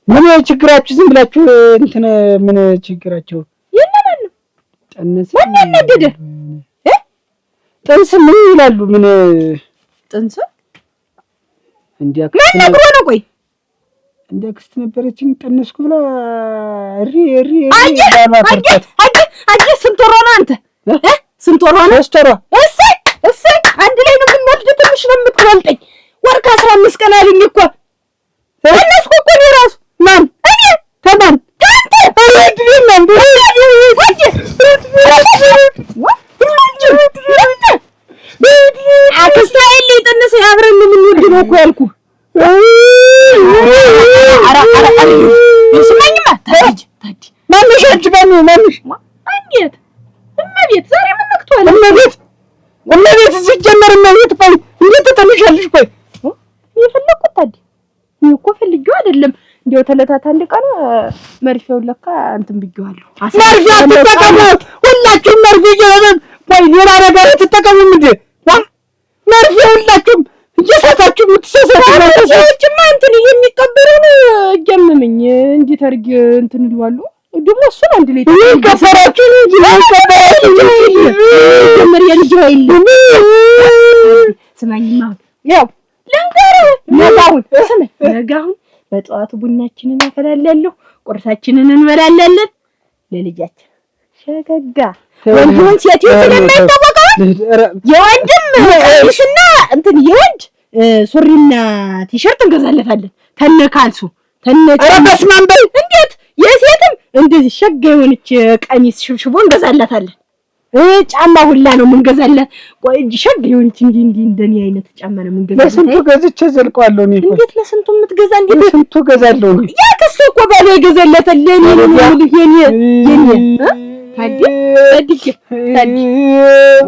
ምን ችግራችሁ? ዝም ብላችሁ እንትን ምን ችግራችሁ? የእነማን ነው? ጥንስ ማን ያናደደ? ጥንስ ምን ይላሉ? ምን ጥንስ እንዲያ ማን ነግሮ ነው? ቆይ እንደ አክስት ነበረችኝ ጠነስኩ ብላ እሪ እሪ አየህ አየህ፣ ስንት ወሯ ነው አንተ? ስንት ወሯ ነው? ሦስት ወሯ። እሰይ እሰይ፣ አንድ ላይ ነው የምንወልድ። ትንሽ ነው የምትበልጠኝ። ወር ከ15 ቀን አሉኝ እኮ ጠነስኩ እኮ እኔ እራሱ። ማን? እኔ። ተማን? ታንተ። አክስት አይደል የጠነሰ አብረን ነው የምንወልድ ነው እኮ ያልኩህ። ስማኝማ ታዲ ታዲ ማንሽ አንቺ ማን ማንሽ? እንዴት እመቤት ዛሬ ምን ነክቷል? እመቤት እመቤት ሲጀመር እመቤት ቆይ እንዴት ትጠንሻለሽ? ቆይ የፈለኩት ታዲ እኔ እኮ ፈልጌው አይደለም። እንዲያው ተለታት አንድ ቀን መርፌውን ለካ እንትን ብዬዋለሁ። መርፌ አትጠቀሙ ሁላችሁም መርፌ እየሆነ ቆይ ሌላ ነገር አትጠቀሙም እንዴ? ዋ መርፌ ሁላችሁም እየሳታችሁ የምትሳሳቱ ሰዎችማ እንትን የሚቀበረውን እያመመኝ እንዴት አድርጌ እንትን እለዋለሁ። ደግሞ እሱን አንድ ላይ ይቀበራችሁ እንጂ ይቀበራችሁ ጀመር የልጅ ኃይል ስማኝማ፣ ያው ልንገርህ፣ ነገ አሁን ስማኝ፣ ነገ አሁን በጠዋቱ ቡናችንን አፈላለሁ፣ ቁርሳችንን እንበላለን። ለልጃችን ሸገጋ ወንዱን ሴት ስለማይታወቀው የወንድም ቀሚስና እንትን የወንድ ሱሪና ቲሸርት እንገዛለታለን ተነ ካልሱ ተነ ኧረ በስመ አብ በይ። እንዴት የሴትም እንደዚህ ሸጋ የሆነች ቀሚስ ሽብሽቦ እንገዛላታለን። ጫማ ሁላ ነው የምንገዛላት። ቆይ ሸጋ የሆነች እንዲህ እንዲህ እንደኔ አይነት ጫማ ነው የምንገዛላት። ለስንቱ ገዝቼ ዘልቀዋለሁ እኔ እኮ። እንዴት ለስንቱ የምትገዛ? እንዴት ለስንቱ ገዛለሁ እኔ። ያ ክሱ እኮ ባሏ ይገዛላታል። ለኔ ነው የምልህ የኔ የኔ ታዲ ታዲ ታዲ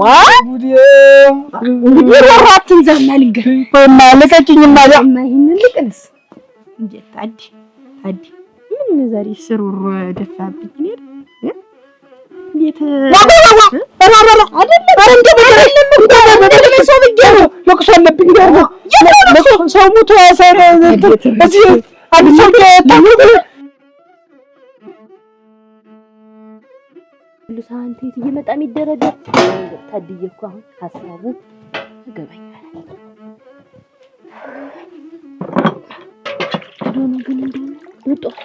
ዋ እንግዲህ ሮሮ አትንዛማ ልንገርህ። ቆይማ ልቀቂኝማ። ይሄንን ልቅንስ እንዴት ታዲ ታዲ ምን ዛሬ ስሩር ደፋብኝ። እኔ እንዴት ለቅሶ አለብኝ ደግሞ ሰው ሙቶ እዚህ አንድ ሰው ሁሉ ሳህን ቴት እየመጣ የሚደረደር ታድዬ እኮ አሁን ሀሳቡ ይገባኛል። ዶኖ ግን እንደሆነ ወጧል።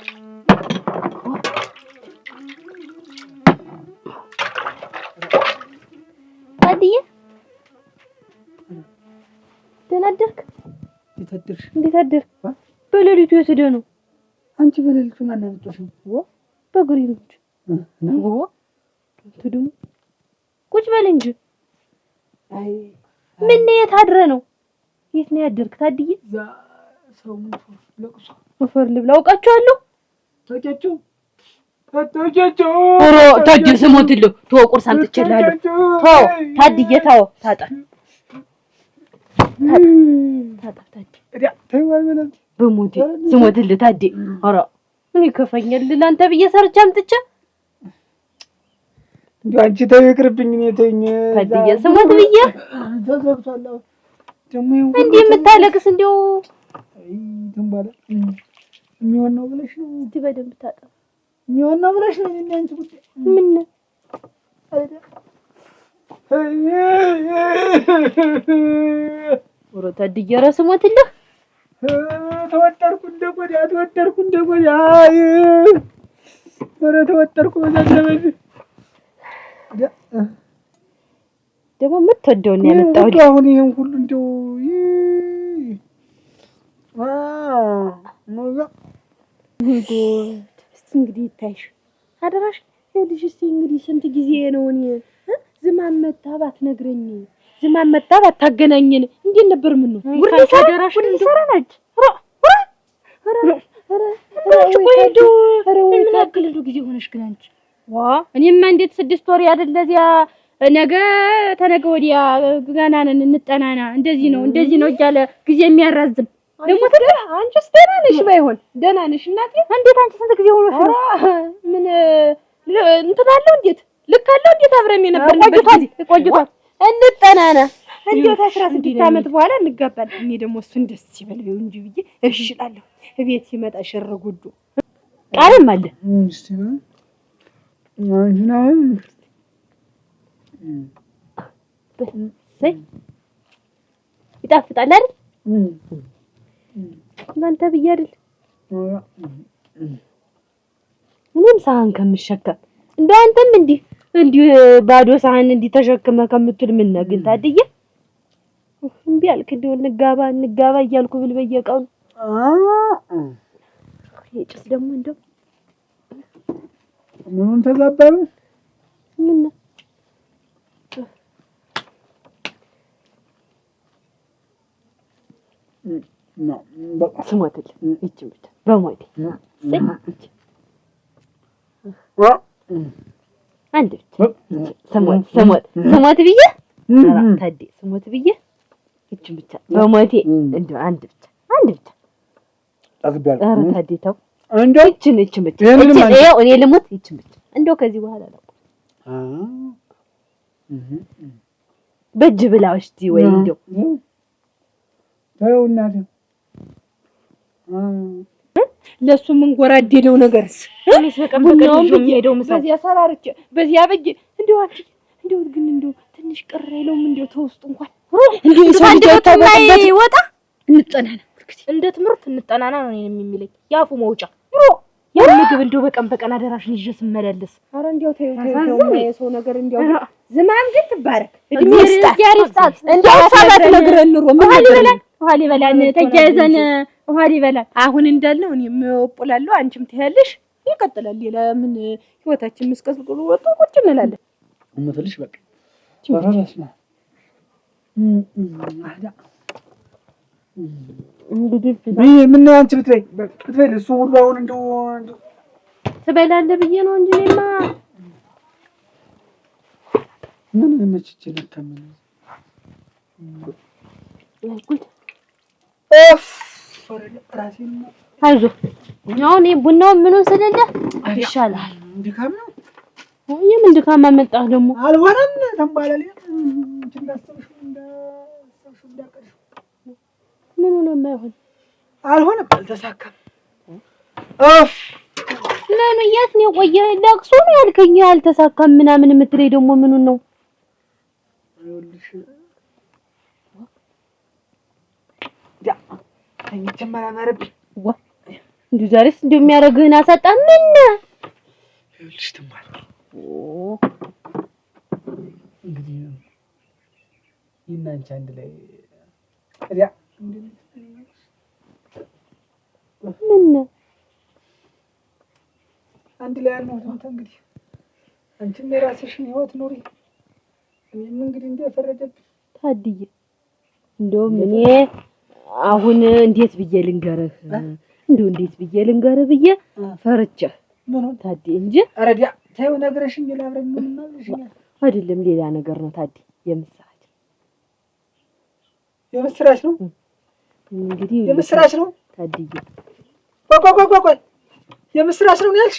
አደርሽ? እንዴት አደርክ? በሌሊቱ የት ሄደህ ነው? አንቺ በሌሊቱ ማን አመጣሽ? በእግሬ ነው እንጂ። አንተ ደግሞ ቁጭ በል እንጂ። አይ ምን የት አድረህ ነው? የት ነው ያደርክ ታድዬ? እዛ ሰው ሞቶ ለቅሶ። ወፈር ልብላ አውቃቸዋለሁ። ታውቂያቸው? አታውቂያቸው? ኧረ ታድዬ ስሞትልህ ተወው፣ ቁርስ አምጥቼልሃለሁ። ተወው ታድዬ ተወው። ታጠብ ታጠብ ታድዬ በሞቴ ስሞትልህ ታድዬ። ኧረ ምን ይከፋኛል ለአንተ ብዬ ሰርቼ አምጥቼ። እንደው አንቺ ተይው ይቅርብኝ። እኔ ተይኝ ታድዬ ስሞት ብዬ ተዘግቷል። ደግሞ ይሄን ሁሉ እንዲህ የምታለቅስ እንደው አይ ትንባላ የሚሆን ነው ብለሽ ነው? እስኪ በደንብ ታጠብ። የሚሆን ነው ብለሽ ነው? እኔ አንቺ ጉዳይ ምን ኧረ ታድዬ ኧረ ስሞትልህ ተወጠርኩ እንደ ቆዳ፣ ተወጠርኩ እንደ ቆዳ። ኧረ ተወጠርኩ በዛ ዘመን። ደግሞ የምትወደውን ነው ያመጣሁልህ። አሁን ይሄን ሁሉ እንደው እስኪ እንግዲህ ይታይሽ አደራሽ። ይኸውልሽ እስኪ እንግዲህ ስንት ጊዜ ነው እኔ ዝማም መታ ባትነግረኝ፣ ዝማም መታ ባታገናኘን እንዴት ነበር? ምን ነው ጉድ ሊሰራ ናች። ምን ያክል እንደው ጊዜ ሆነሽ ግን አንቺ? ዋ እኔማ እንዴት 6 ወር አይደል እዚያ ነገ ተነገ ወዲያ ገና ነን እንጠናና እንደዚህ ነው እንደዚህ ነው እያለ ጊዜ የሚያራዝም ደግሞ አንቺስ ደህና ነሽ? ባይሆን ደህና ነሽ እናቴ? እንዴት አንቺ ስንት ጊዜ ሆኖሽ ነው? ምን እንትን አለው እንዴት ልክ አለው እንዴት አብረን የነበርንበት ጊዜ ቆይቷል። እንጠናና እንዴት 16 ዓመት በኋላ እንጋባለን። እኔ ደግሞ እሱን ደስ ይበለው እንጂ ብዬ እሺ እላለሁ። እቤት ሲመጣ ሽር ጉዱ ቃልም አለ። ይጣፍጣል አይደል? እናንተ ብዬ አይደል? እኔም ሳህን ከምሸከም እንደው አንተም እንዲህ እንዲህ ባዶ ሳህን እንዲህ ተሸክመህ ከምትል ምን ነው ግን ታድዬ እምቢ አልክ። እንደው እንጋባ እንጋባ እያልኩ ብል በየቀኑ ጭስ ደግሞ እንደው ምኑን ተጋባ ነው? ምን ነው ስሞትልህ ይቺን ብቻ በሞቴ አንድ ብቻ ስሞት ስሞት ስሞት ብዬ ታዴ ስሞት ብዬ ይቺን ብቻ በሞቴ እንደው አንድ ብቻ አንድ ብቻ። ኧረ ታዴ ተው እንደው ይቺን ይቺን ብቻ ይኸው እኔ ልሙት ይቺን ብቻ እንደው ከዚህ በኋላ አላውቅም። በእጅ ብላው እስቲ ወይ እንደው ተይው እናቴ። ለሱ የምንጎራደደው ነገርስ ቡናውን ብዬ በዚያ ሰራርቼ በዚያ በጅ እንደው አንቺ እንደው ግን እንደው ትንሽ ቅር አይለውም? እንደው ተውስጡ እንኳን እንደው የሰው ልጅ አይታወቅበት ወጣ እንጠናና እንደ ትምህርት እንጠናና ነው የሚለኝ ያፉ መውጫ ያ ምግብ እንደው በቀን በቀን አደራሽን ይዤ ስመላለስ። ኧረ እንደው ተይው ተይው ተይው የሰው ነገር እንደው ዝማም ግን ትባረክ እድሜ ይስጣት እንደው እሷ ባትነግረን ኑሮ ምን ነበር? ውሃ ሊበላን ተያይዘን ውሃ ሊበላን አሁን እንዳልነው እኔም እቆላለሁ አንቺም ትያለሽ ይቀጥላል። ሌላ ምን ህይወታችን ምስቀልቅሉ ወጥቶ ቁጭ እንላለን። እምትልሽ በቃ ኧረ በስመ አብ ምነው አንቺ ብትበይ ብትበይ እሱ ሁሉ አሁን እንደው ትበላለህ ብዬ ነው እንጂ እኔማ ምን መችቼ ነካምን አይዞህ አሁን ቡናውን ምኑን ስለለ ይሻላል። ድካም ነው። የምን ድካም አመጣህ ደግሞ? አልሆነም። ተንባላል እንዳሰብሽው እንዳሰብሽው እንዳቀድሽው ምኑ ነው የማይሆን? አልሆነም፣ አልተሳካም። ኦፍ ምኑ የት ነው የቆየ? ለቅሶ ነው ያልከኝ አልተሳካም ምናምን የምትለኝ ደግሞ ምኑን ነው? ይኸውልሽ ያ ተኝቼ አላማረብኝ። ዋ እንዲሁ ዛሬስ እንዲሁ የሚያደርግህን አሳጣ። ምን ይኸውልሽ ትማር እንግዲህ እኔና አንቺ አንድ ላይ ያ ምን ነው አንድ ላይ አንሆንም። እንግዲህ አንቺም የራስሽን ህይወት ኑሪ፣ እኔም እንግዲህ እንደፈረደብኝ ታድዬ። እንደውም እኔ አሁን እንዴት ብዬ ልንገርህ፣ እንደው እንዴት ብዬ ልንገርህ ብዬ ፈርቼህ ምኑን ታዲ እንጂ ኧረ ዲያ ተይው፣ ነግረሽኝ አብረን ምንም አይደለም፣ ሌላ ነገር ነው ታዲ። የምስራች የምስራች ነው እንግዲህ የምስራች ነው ታድዬ። ቆይ ቆይ ቆይ ቆይ የምስራች ነው ያልሽ?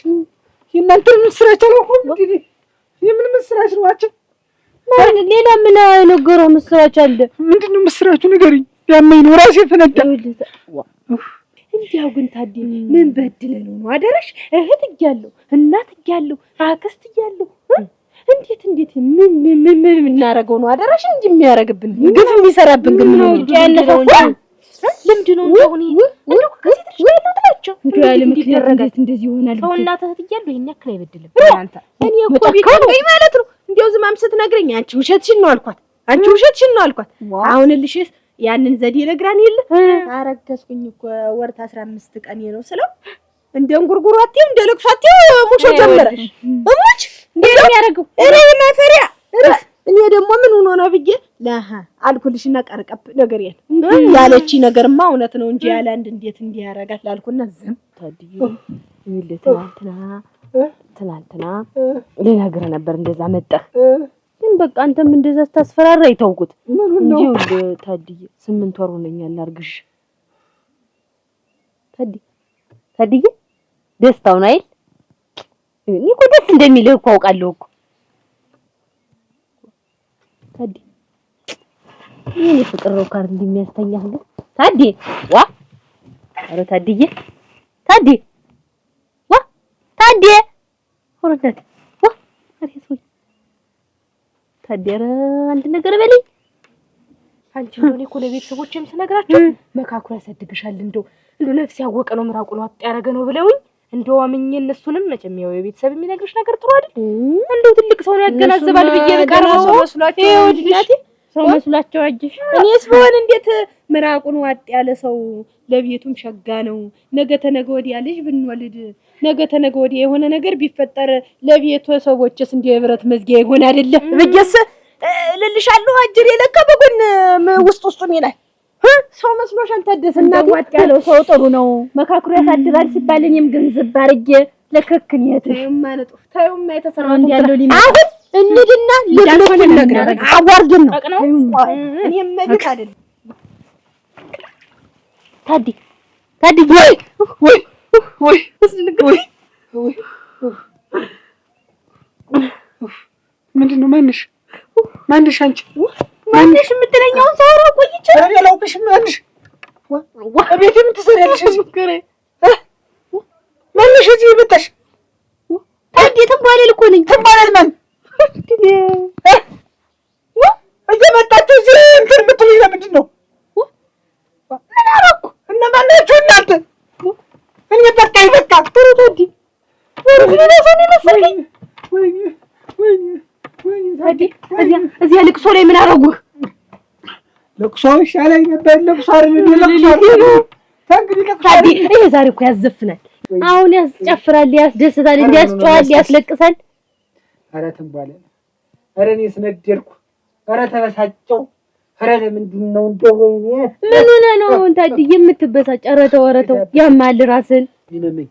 የእናንተ ምስራች አላውቀውም። እንግዲህ የምን ምስራች ነው? አንቺ ሌላ ምን ነገረው ምስራች አለ? ምንድን ነው ምስራቹ? ንገሪኝ። ያመኝ ነው ራሴ ፈነዳ። እንዲያው ግን ታዲ ምን በድለህ ነው ነው አደረሽ? እህት እያለሁ እናት እያለሁ አክስት እያለሁ እንዴት እንዴት ምን ምን ምን ምን የምናደርገው ነው አደረሽ? እንዲህ የሚያደርግብን ግፍ የሚሰራብን ግን ምን ያነፈው ልምድ ነው። እንደው እኔ እንደው ከሴት ልጅ ጋር ያለው ጥላቸው እንደው ያለ ምክንያት እንዴት እንደዚህ ይሆናል? ሰው እናት እህት እያሉ ይሄን ያክል አይበድልም። አንተ እኔ እኮ ቢጨንቀኝ ማለት ነው እንዲያው ዝማም ስትነግረኝ አንቺ ውሸትሽን ነው አልኳት። አንቺ ውሸትሽን ነው አልኳት። አሁን ልሽስ ያንን ዘዴ ነግራን የለ አረገዝኩኝ እኮ ወር 15 ቀን ነው ስለው እንደ እንጉርጉሮ አትይው እንደ ለቅሶ አትይው ሙሾ ጀመረ። እሙች እንደ የሚያደርገው እኔ ማፈሪያ እኔ ደግሞ ምን ሆኖ ነው ብዬ ለሃ አልኩልሽና ቀርቀብ ነገር ያለች ነገርማ እውነት ነው እንጂ ያለ አንድ እንዴት እንዲያረጋት ላልኩና ዝም ታድዬ። ይኸውልህ ትናንትና ትናንትና ልነግርህ ነበር እንደዛ መጠህ ግን በቃ አንተም እንደዛ ስታስፈራራ ይተውኩት እንጂ ይኸውልህ ታድዬ 8 ወር ሆነኛል አርግሽ። ታድዬ ታድዬ ደስታውን አይደል? እኔ እኮ ደስ እንደሚልህ እኮ አውቃለሁ እኮ ታዲ። የኔ ፍቅር ነው ካር እንደሚያስተኛህ ግን ታዲ ዋ ኧረ ታድዬ ታዲ ዋ ታዲ ወረደት ዋ ኧረ ሰውዬ ታዲ ኧረ አንድ ነገር በለኝ። አንቺ እንደው እኔ እኮ ለቤተሰቦቼም ስነግራቸው መካክሮ ያሳድግሻል እንደው እንደው ነፍስ ያወቀ ነው ምራቁን ዋጥ ያደረገ ነው ብለውኝ እንደው አምኜ እነሱንም መቼም ያው የቤተሰብ የሚነግርሽ ነገር ጥሩ አይደል? እንደው ትልቅ ሰው ነው ያገናዝባል ብዬ ብቀርበው ሰው መስሏቸው አጅሽ እኔስ ብሆን እንዴት ምራቁን ዋጥ ያለ ሰው ለቤቱም ሸጋ ነው። ነገ ተነገ ወዲያ ልጅ ብንወልድ ነገ ተነገ ወዲያ የሆነ ነገር ቢፈጠር ለቤተሰቦችስ እንደ የብረት መዝጊያ ይሆን አይደለ ብዬስ እልልሻለሁ። አጅሬ ለካ በጎን ውስጥ ውስጡን ይላል። ሰው መስሎሻል ታደሰ? እናቴ ዋጥ ያለው ሰው ጥሩ ነው መካክሮ ያሳድራል ሲባል እኔም ግንዝብ አድርጌ ለከክን የት ተይውማ ነጥፍ ተይውማ የተሰራው እንዲያለው ሊመጣ አሁን እንሂድና ልቅልቅ ነገር አዋርድን ነው። እኔም መቤት አይደለም ታዲ ታዲ ወይ ወይ ወይ ወይ ምንድን ነው? ማንሽ ማንሽ አንቺ ማንሽ የምትለኝ አሁን ሳወራ ቆይቼ ኧረ እኔ አላውቅሽም። ማንሽ እቤቴ ምን ትሰሪያለሽ እዚህ? ማንሽ እዚህ የመጣሽ? ታዲ ትንቧለል እኮ ነኝ። ትንቧለል ማን እየመጣችሁ እዚህ እንትን የምትሉኝ ለምንድን ነው? ምን አደረኩ? እነማን ናችሁ እናንተ? እኔ በቃ ይበቃ። ጥሩ ታዲ እዚያ ልቅሶ ላይ ምን አደረጉህ? ለቅሶ ይሻለኝ ነበር። ለቅሶ አይደል ለቅሶ አይደል ተንግዲህ ለቅሶ ታዲ ይሄ ዛሬ እኮ ያዘፍናል። አሁን ያስጨፍራል፣ ያስደስታል፣ ያስጨዋል፣ ያስለቅሳል። ኧረ ትንቧለል፣ ኧረ እኔስ ነደድኩ፣ ኧረ ተበሳጨሁ። ኧረ ለምንድን ነው እንደው ወይኔ ምን ሆነህ ነው አሁን ታድዬ የምትበሳጭ? ኧረ ተው፣ ኧረ ተው፣ ያማል ራስን። ይመመኝ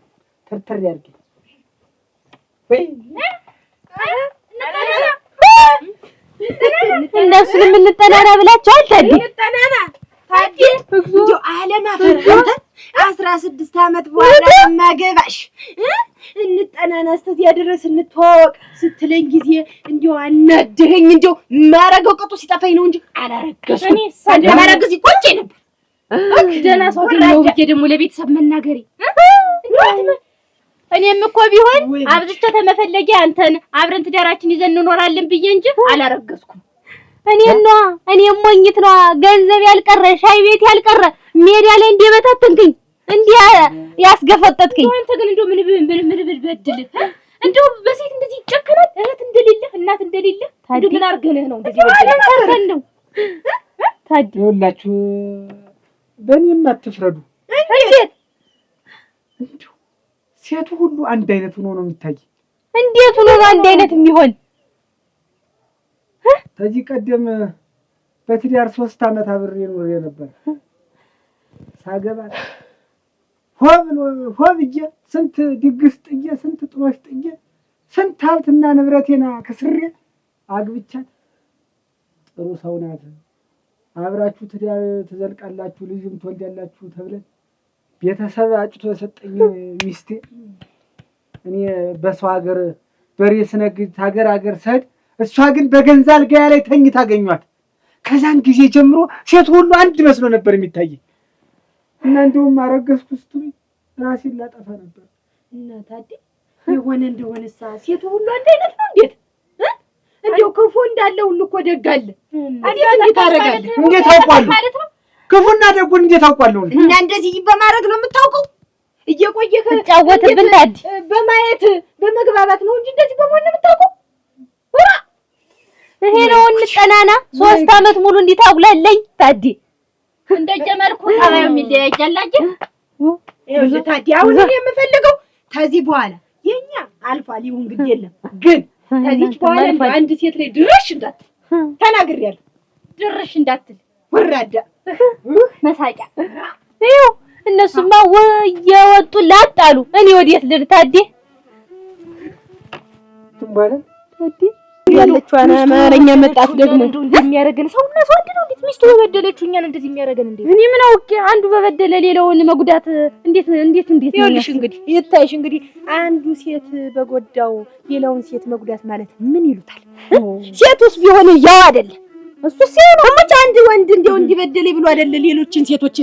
ትርትር ያድርገኝ ወይ እነሱንም እንጠናና ብላችኋል። ታዲ እንጠናና ታዲ እንደው አለማፈር አንተ 16 ዓመት በኋላ ማገባሽ እንጠናና እስከዚያ ድረስ እንተዋወቅ ስትለኝ ጊዜ እንደው አናደኸኝ። እንደው ማረገው ቅጡ ሲጠፋኝ ነው እንጂ አላረገዝኩም። ባላረግዝ ይቆጨኝ ነበር። ደህና ሰው አገኘሁ ብዬ ደግሞ ለቤተሰብ መናገሬ። እኔም እኮ ቢሆን አብዝቼ ተመፈለጌ አንተን አብረን ትዳራችን ይዘን እንኖራለን ብዬ እንጂ አላረገዝኩም። እኔ ነዋ እኔ ሞኝት ነዋ። ገንዘብ ያልቀረ ሻይ ቤት ያልቀረ ሜዳ ላይ እንዲበታተንክኝ እንዲህ ያስገፈጠጥክኝ። አንተ ግን እንደው ምን ምን ምን ብበድልህ እንደው በሴት እንደዚህ ይጨከናል? እህት እንደሌለህ እናት እንደሌለህ እንደው ምን አድርገንህ ነው እንደዚህ በደል ነው? ታዲ ይኸውላችሁ በእኔም አትፍረዱ። እንዴት እንዲሁ ሴቱ ሁሉ አንድ አይነት ሆኖ ነው የሚታይ። እንዴት ሆኖ ነው አንድ አይነት የሚሆን? ከዚህ ቀደም በትዳር 3 ዓመት አብሬ ኖሬ ነበር። ሳገባት ሆ ብሎ ሆ ብዬ ስንት ድግስ ጥዬ፣ ስንት ጥሎሽ ጥዬ፣ ስንት ሀብትና ንብረቴን ከስሬ አግብቻት ጥሩ ሰው ናት፣ አብራችሁ ትዳር ትዘልቃላችሁ፣ ልጅም ትወልዳላችሁ ተብለን ቤተሰብ አጭቶ የሰጠኝ ሚስቴ እኔ በሰው ሀገር በሬ ስነግድ ሀገር ሀገር ስሄድ እሷ ግን በገንዛ አልጋዬ ላይ ተኝታ አገኟት። ከዛን ጊዜ ጀምሮ ሴት ሁሉ አንድ መስሎ ነበር የሚታየኝ እና እንደውም አረገዝኩ ስትሉኝ ራሴን ላጠፋ ነበር። እና ታዲያ የሆነ እንደሆነሳ ሴቱ ሁሉ አንድ አይነት ነው። እንዴት እንደው ክፉ እንዳለ ሁሉ እኮ ደግ አለ። እንዴት እንዴት ታደርጋለህ? እንዴት አውቋለሁ? ማለት ነው። ክፉና ደጉን እንዴት አውቋለሁ? እና እንደዚህ በማድረግ ነው የምታውቀው? እየቆየህ ትጫወትብን ታዲ። በማየት በመግባባት ነው እንጂ እንደዚህ በመሆን ነው የምታውቀው? ይሄ ነው እንጠናና 3 ዓመት ሙሉ እንዲህ ታጉላለኝ ታዲ። እንደጀመርኩ ጠባዩም ይለያያል። አየህ ይኸውልህ ታዲ፣ አሁን እኔ የምፈልገው ከዚህ በኋላ የኛ አልፏል፣ ይሁን ግድ የለም ግን ከዚች በኋላ እንደው አንድ ሴት ላይ ድርሽ እንዳትል ተናግሬያለሁ። ድርሽ እንዳትል። ወራዳ። መሳቂያ። ይኸው እነሱማ እየወጡ ላጣሉ። እኔ ወዴት ልሂድ ታዲ? ትንባለ። ታዲ። ያለችዋን አማርኛ መጣት ደግሞ። እንደው እንደሚያደርገን ሰው እና ሰው አንድ ነው። እንዴት ሚስቱ በበደለችው እኛን እንደዚህ የሚያደርገን እንዴት? እኔ ምን አውቄ አንዱ በበደለ ሌላውን መጉዳት እንዴት እንዴት እንዴት ነው? ይኸውልሽ እንግዲህ ይታይሽ እንግዲህ አንዱ ሴት በጎዳው ሌላውን ሴት መጉዳት ማለት ምን ይሉታል? ሴቱስ ቢሆን ያው አይደለ? እሱ ሲሆን እሙች አንድ ወንድ እንደው እንዲበደለ ብሎ አይደለ ሌሎችን ሴቶች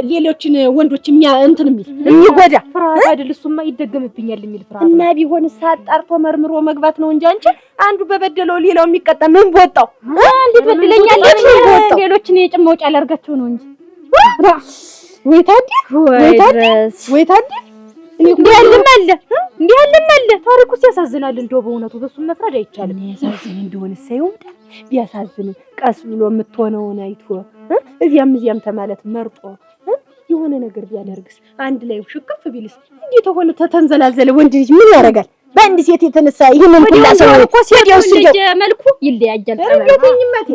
ሌሎችን ወንዶች የሚያ እንትን የሚል የሚጎዳ? ፍርሃት አይደል? እሱማ ይደገምብኛል የሚል ፍርሃት። እና ቢሆን አጣርቶ መርምሮ መግባት ነው እንጂ አንቺ አንዱ በበደለው ሌላው የሚቀጣ ምን ቦጣው? እንዴት በድለኛለች? ምን ቦጣው? ሌሎችን የጭን መውጫ ላድርጋቸው ነው እንጂ። ወይ ታዲ፣ ወይ ታዲ፣ ወይ ታዲ። እንዲህ ያለም አለ፣ እንዲህ ያለም አለ። ታሪኩ ሲያሳዝናል። እንደው በእውነቱ በሱም መፍረድ አይቻልም። ያሳዝን እንደሆነ ሳይሆን ቢያሳዝን ቀስ ብሎ የምትሆነውን አይቶ እዚያም እዚያም ተማለት መርጦ የሆነ ነገር ቢያደርግስ፣ አንድ ላይ ሽክፍ ቢልስ፣ እንዴት ሆነ ተተንዘላዘለ ወንድ ልጅ ምን ያደርጋል? በአንድ ሴት የተነሳ ይህንን ሁላ ሰው ወዲያው እኮ ሴቱ ወዲያው መልኩ ይለያያል። እርግጠኝነት።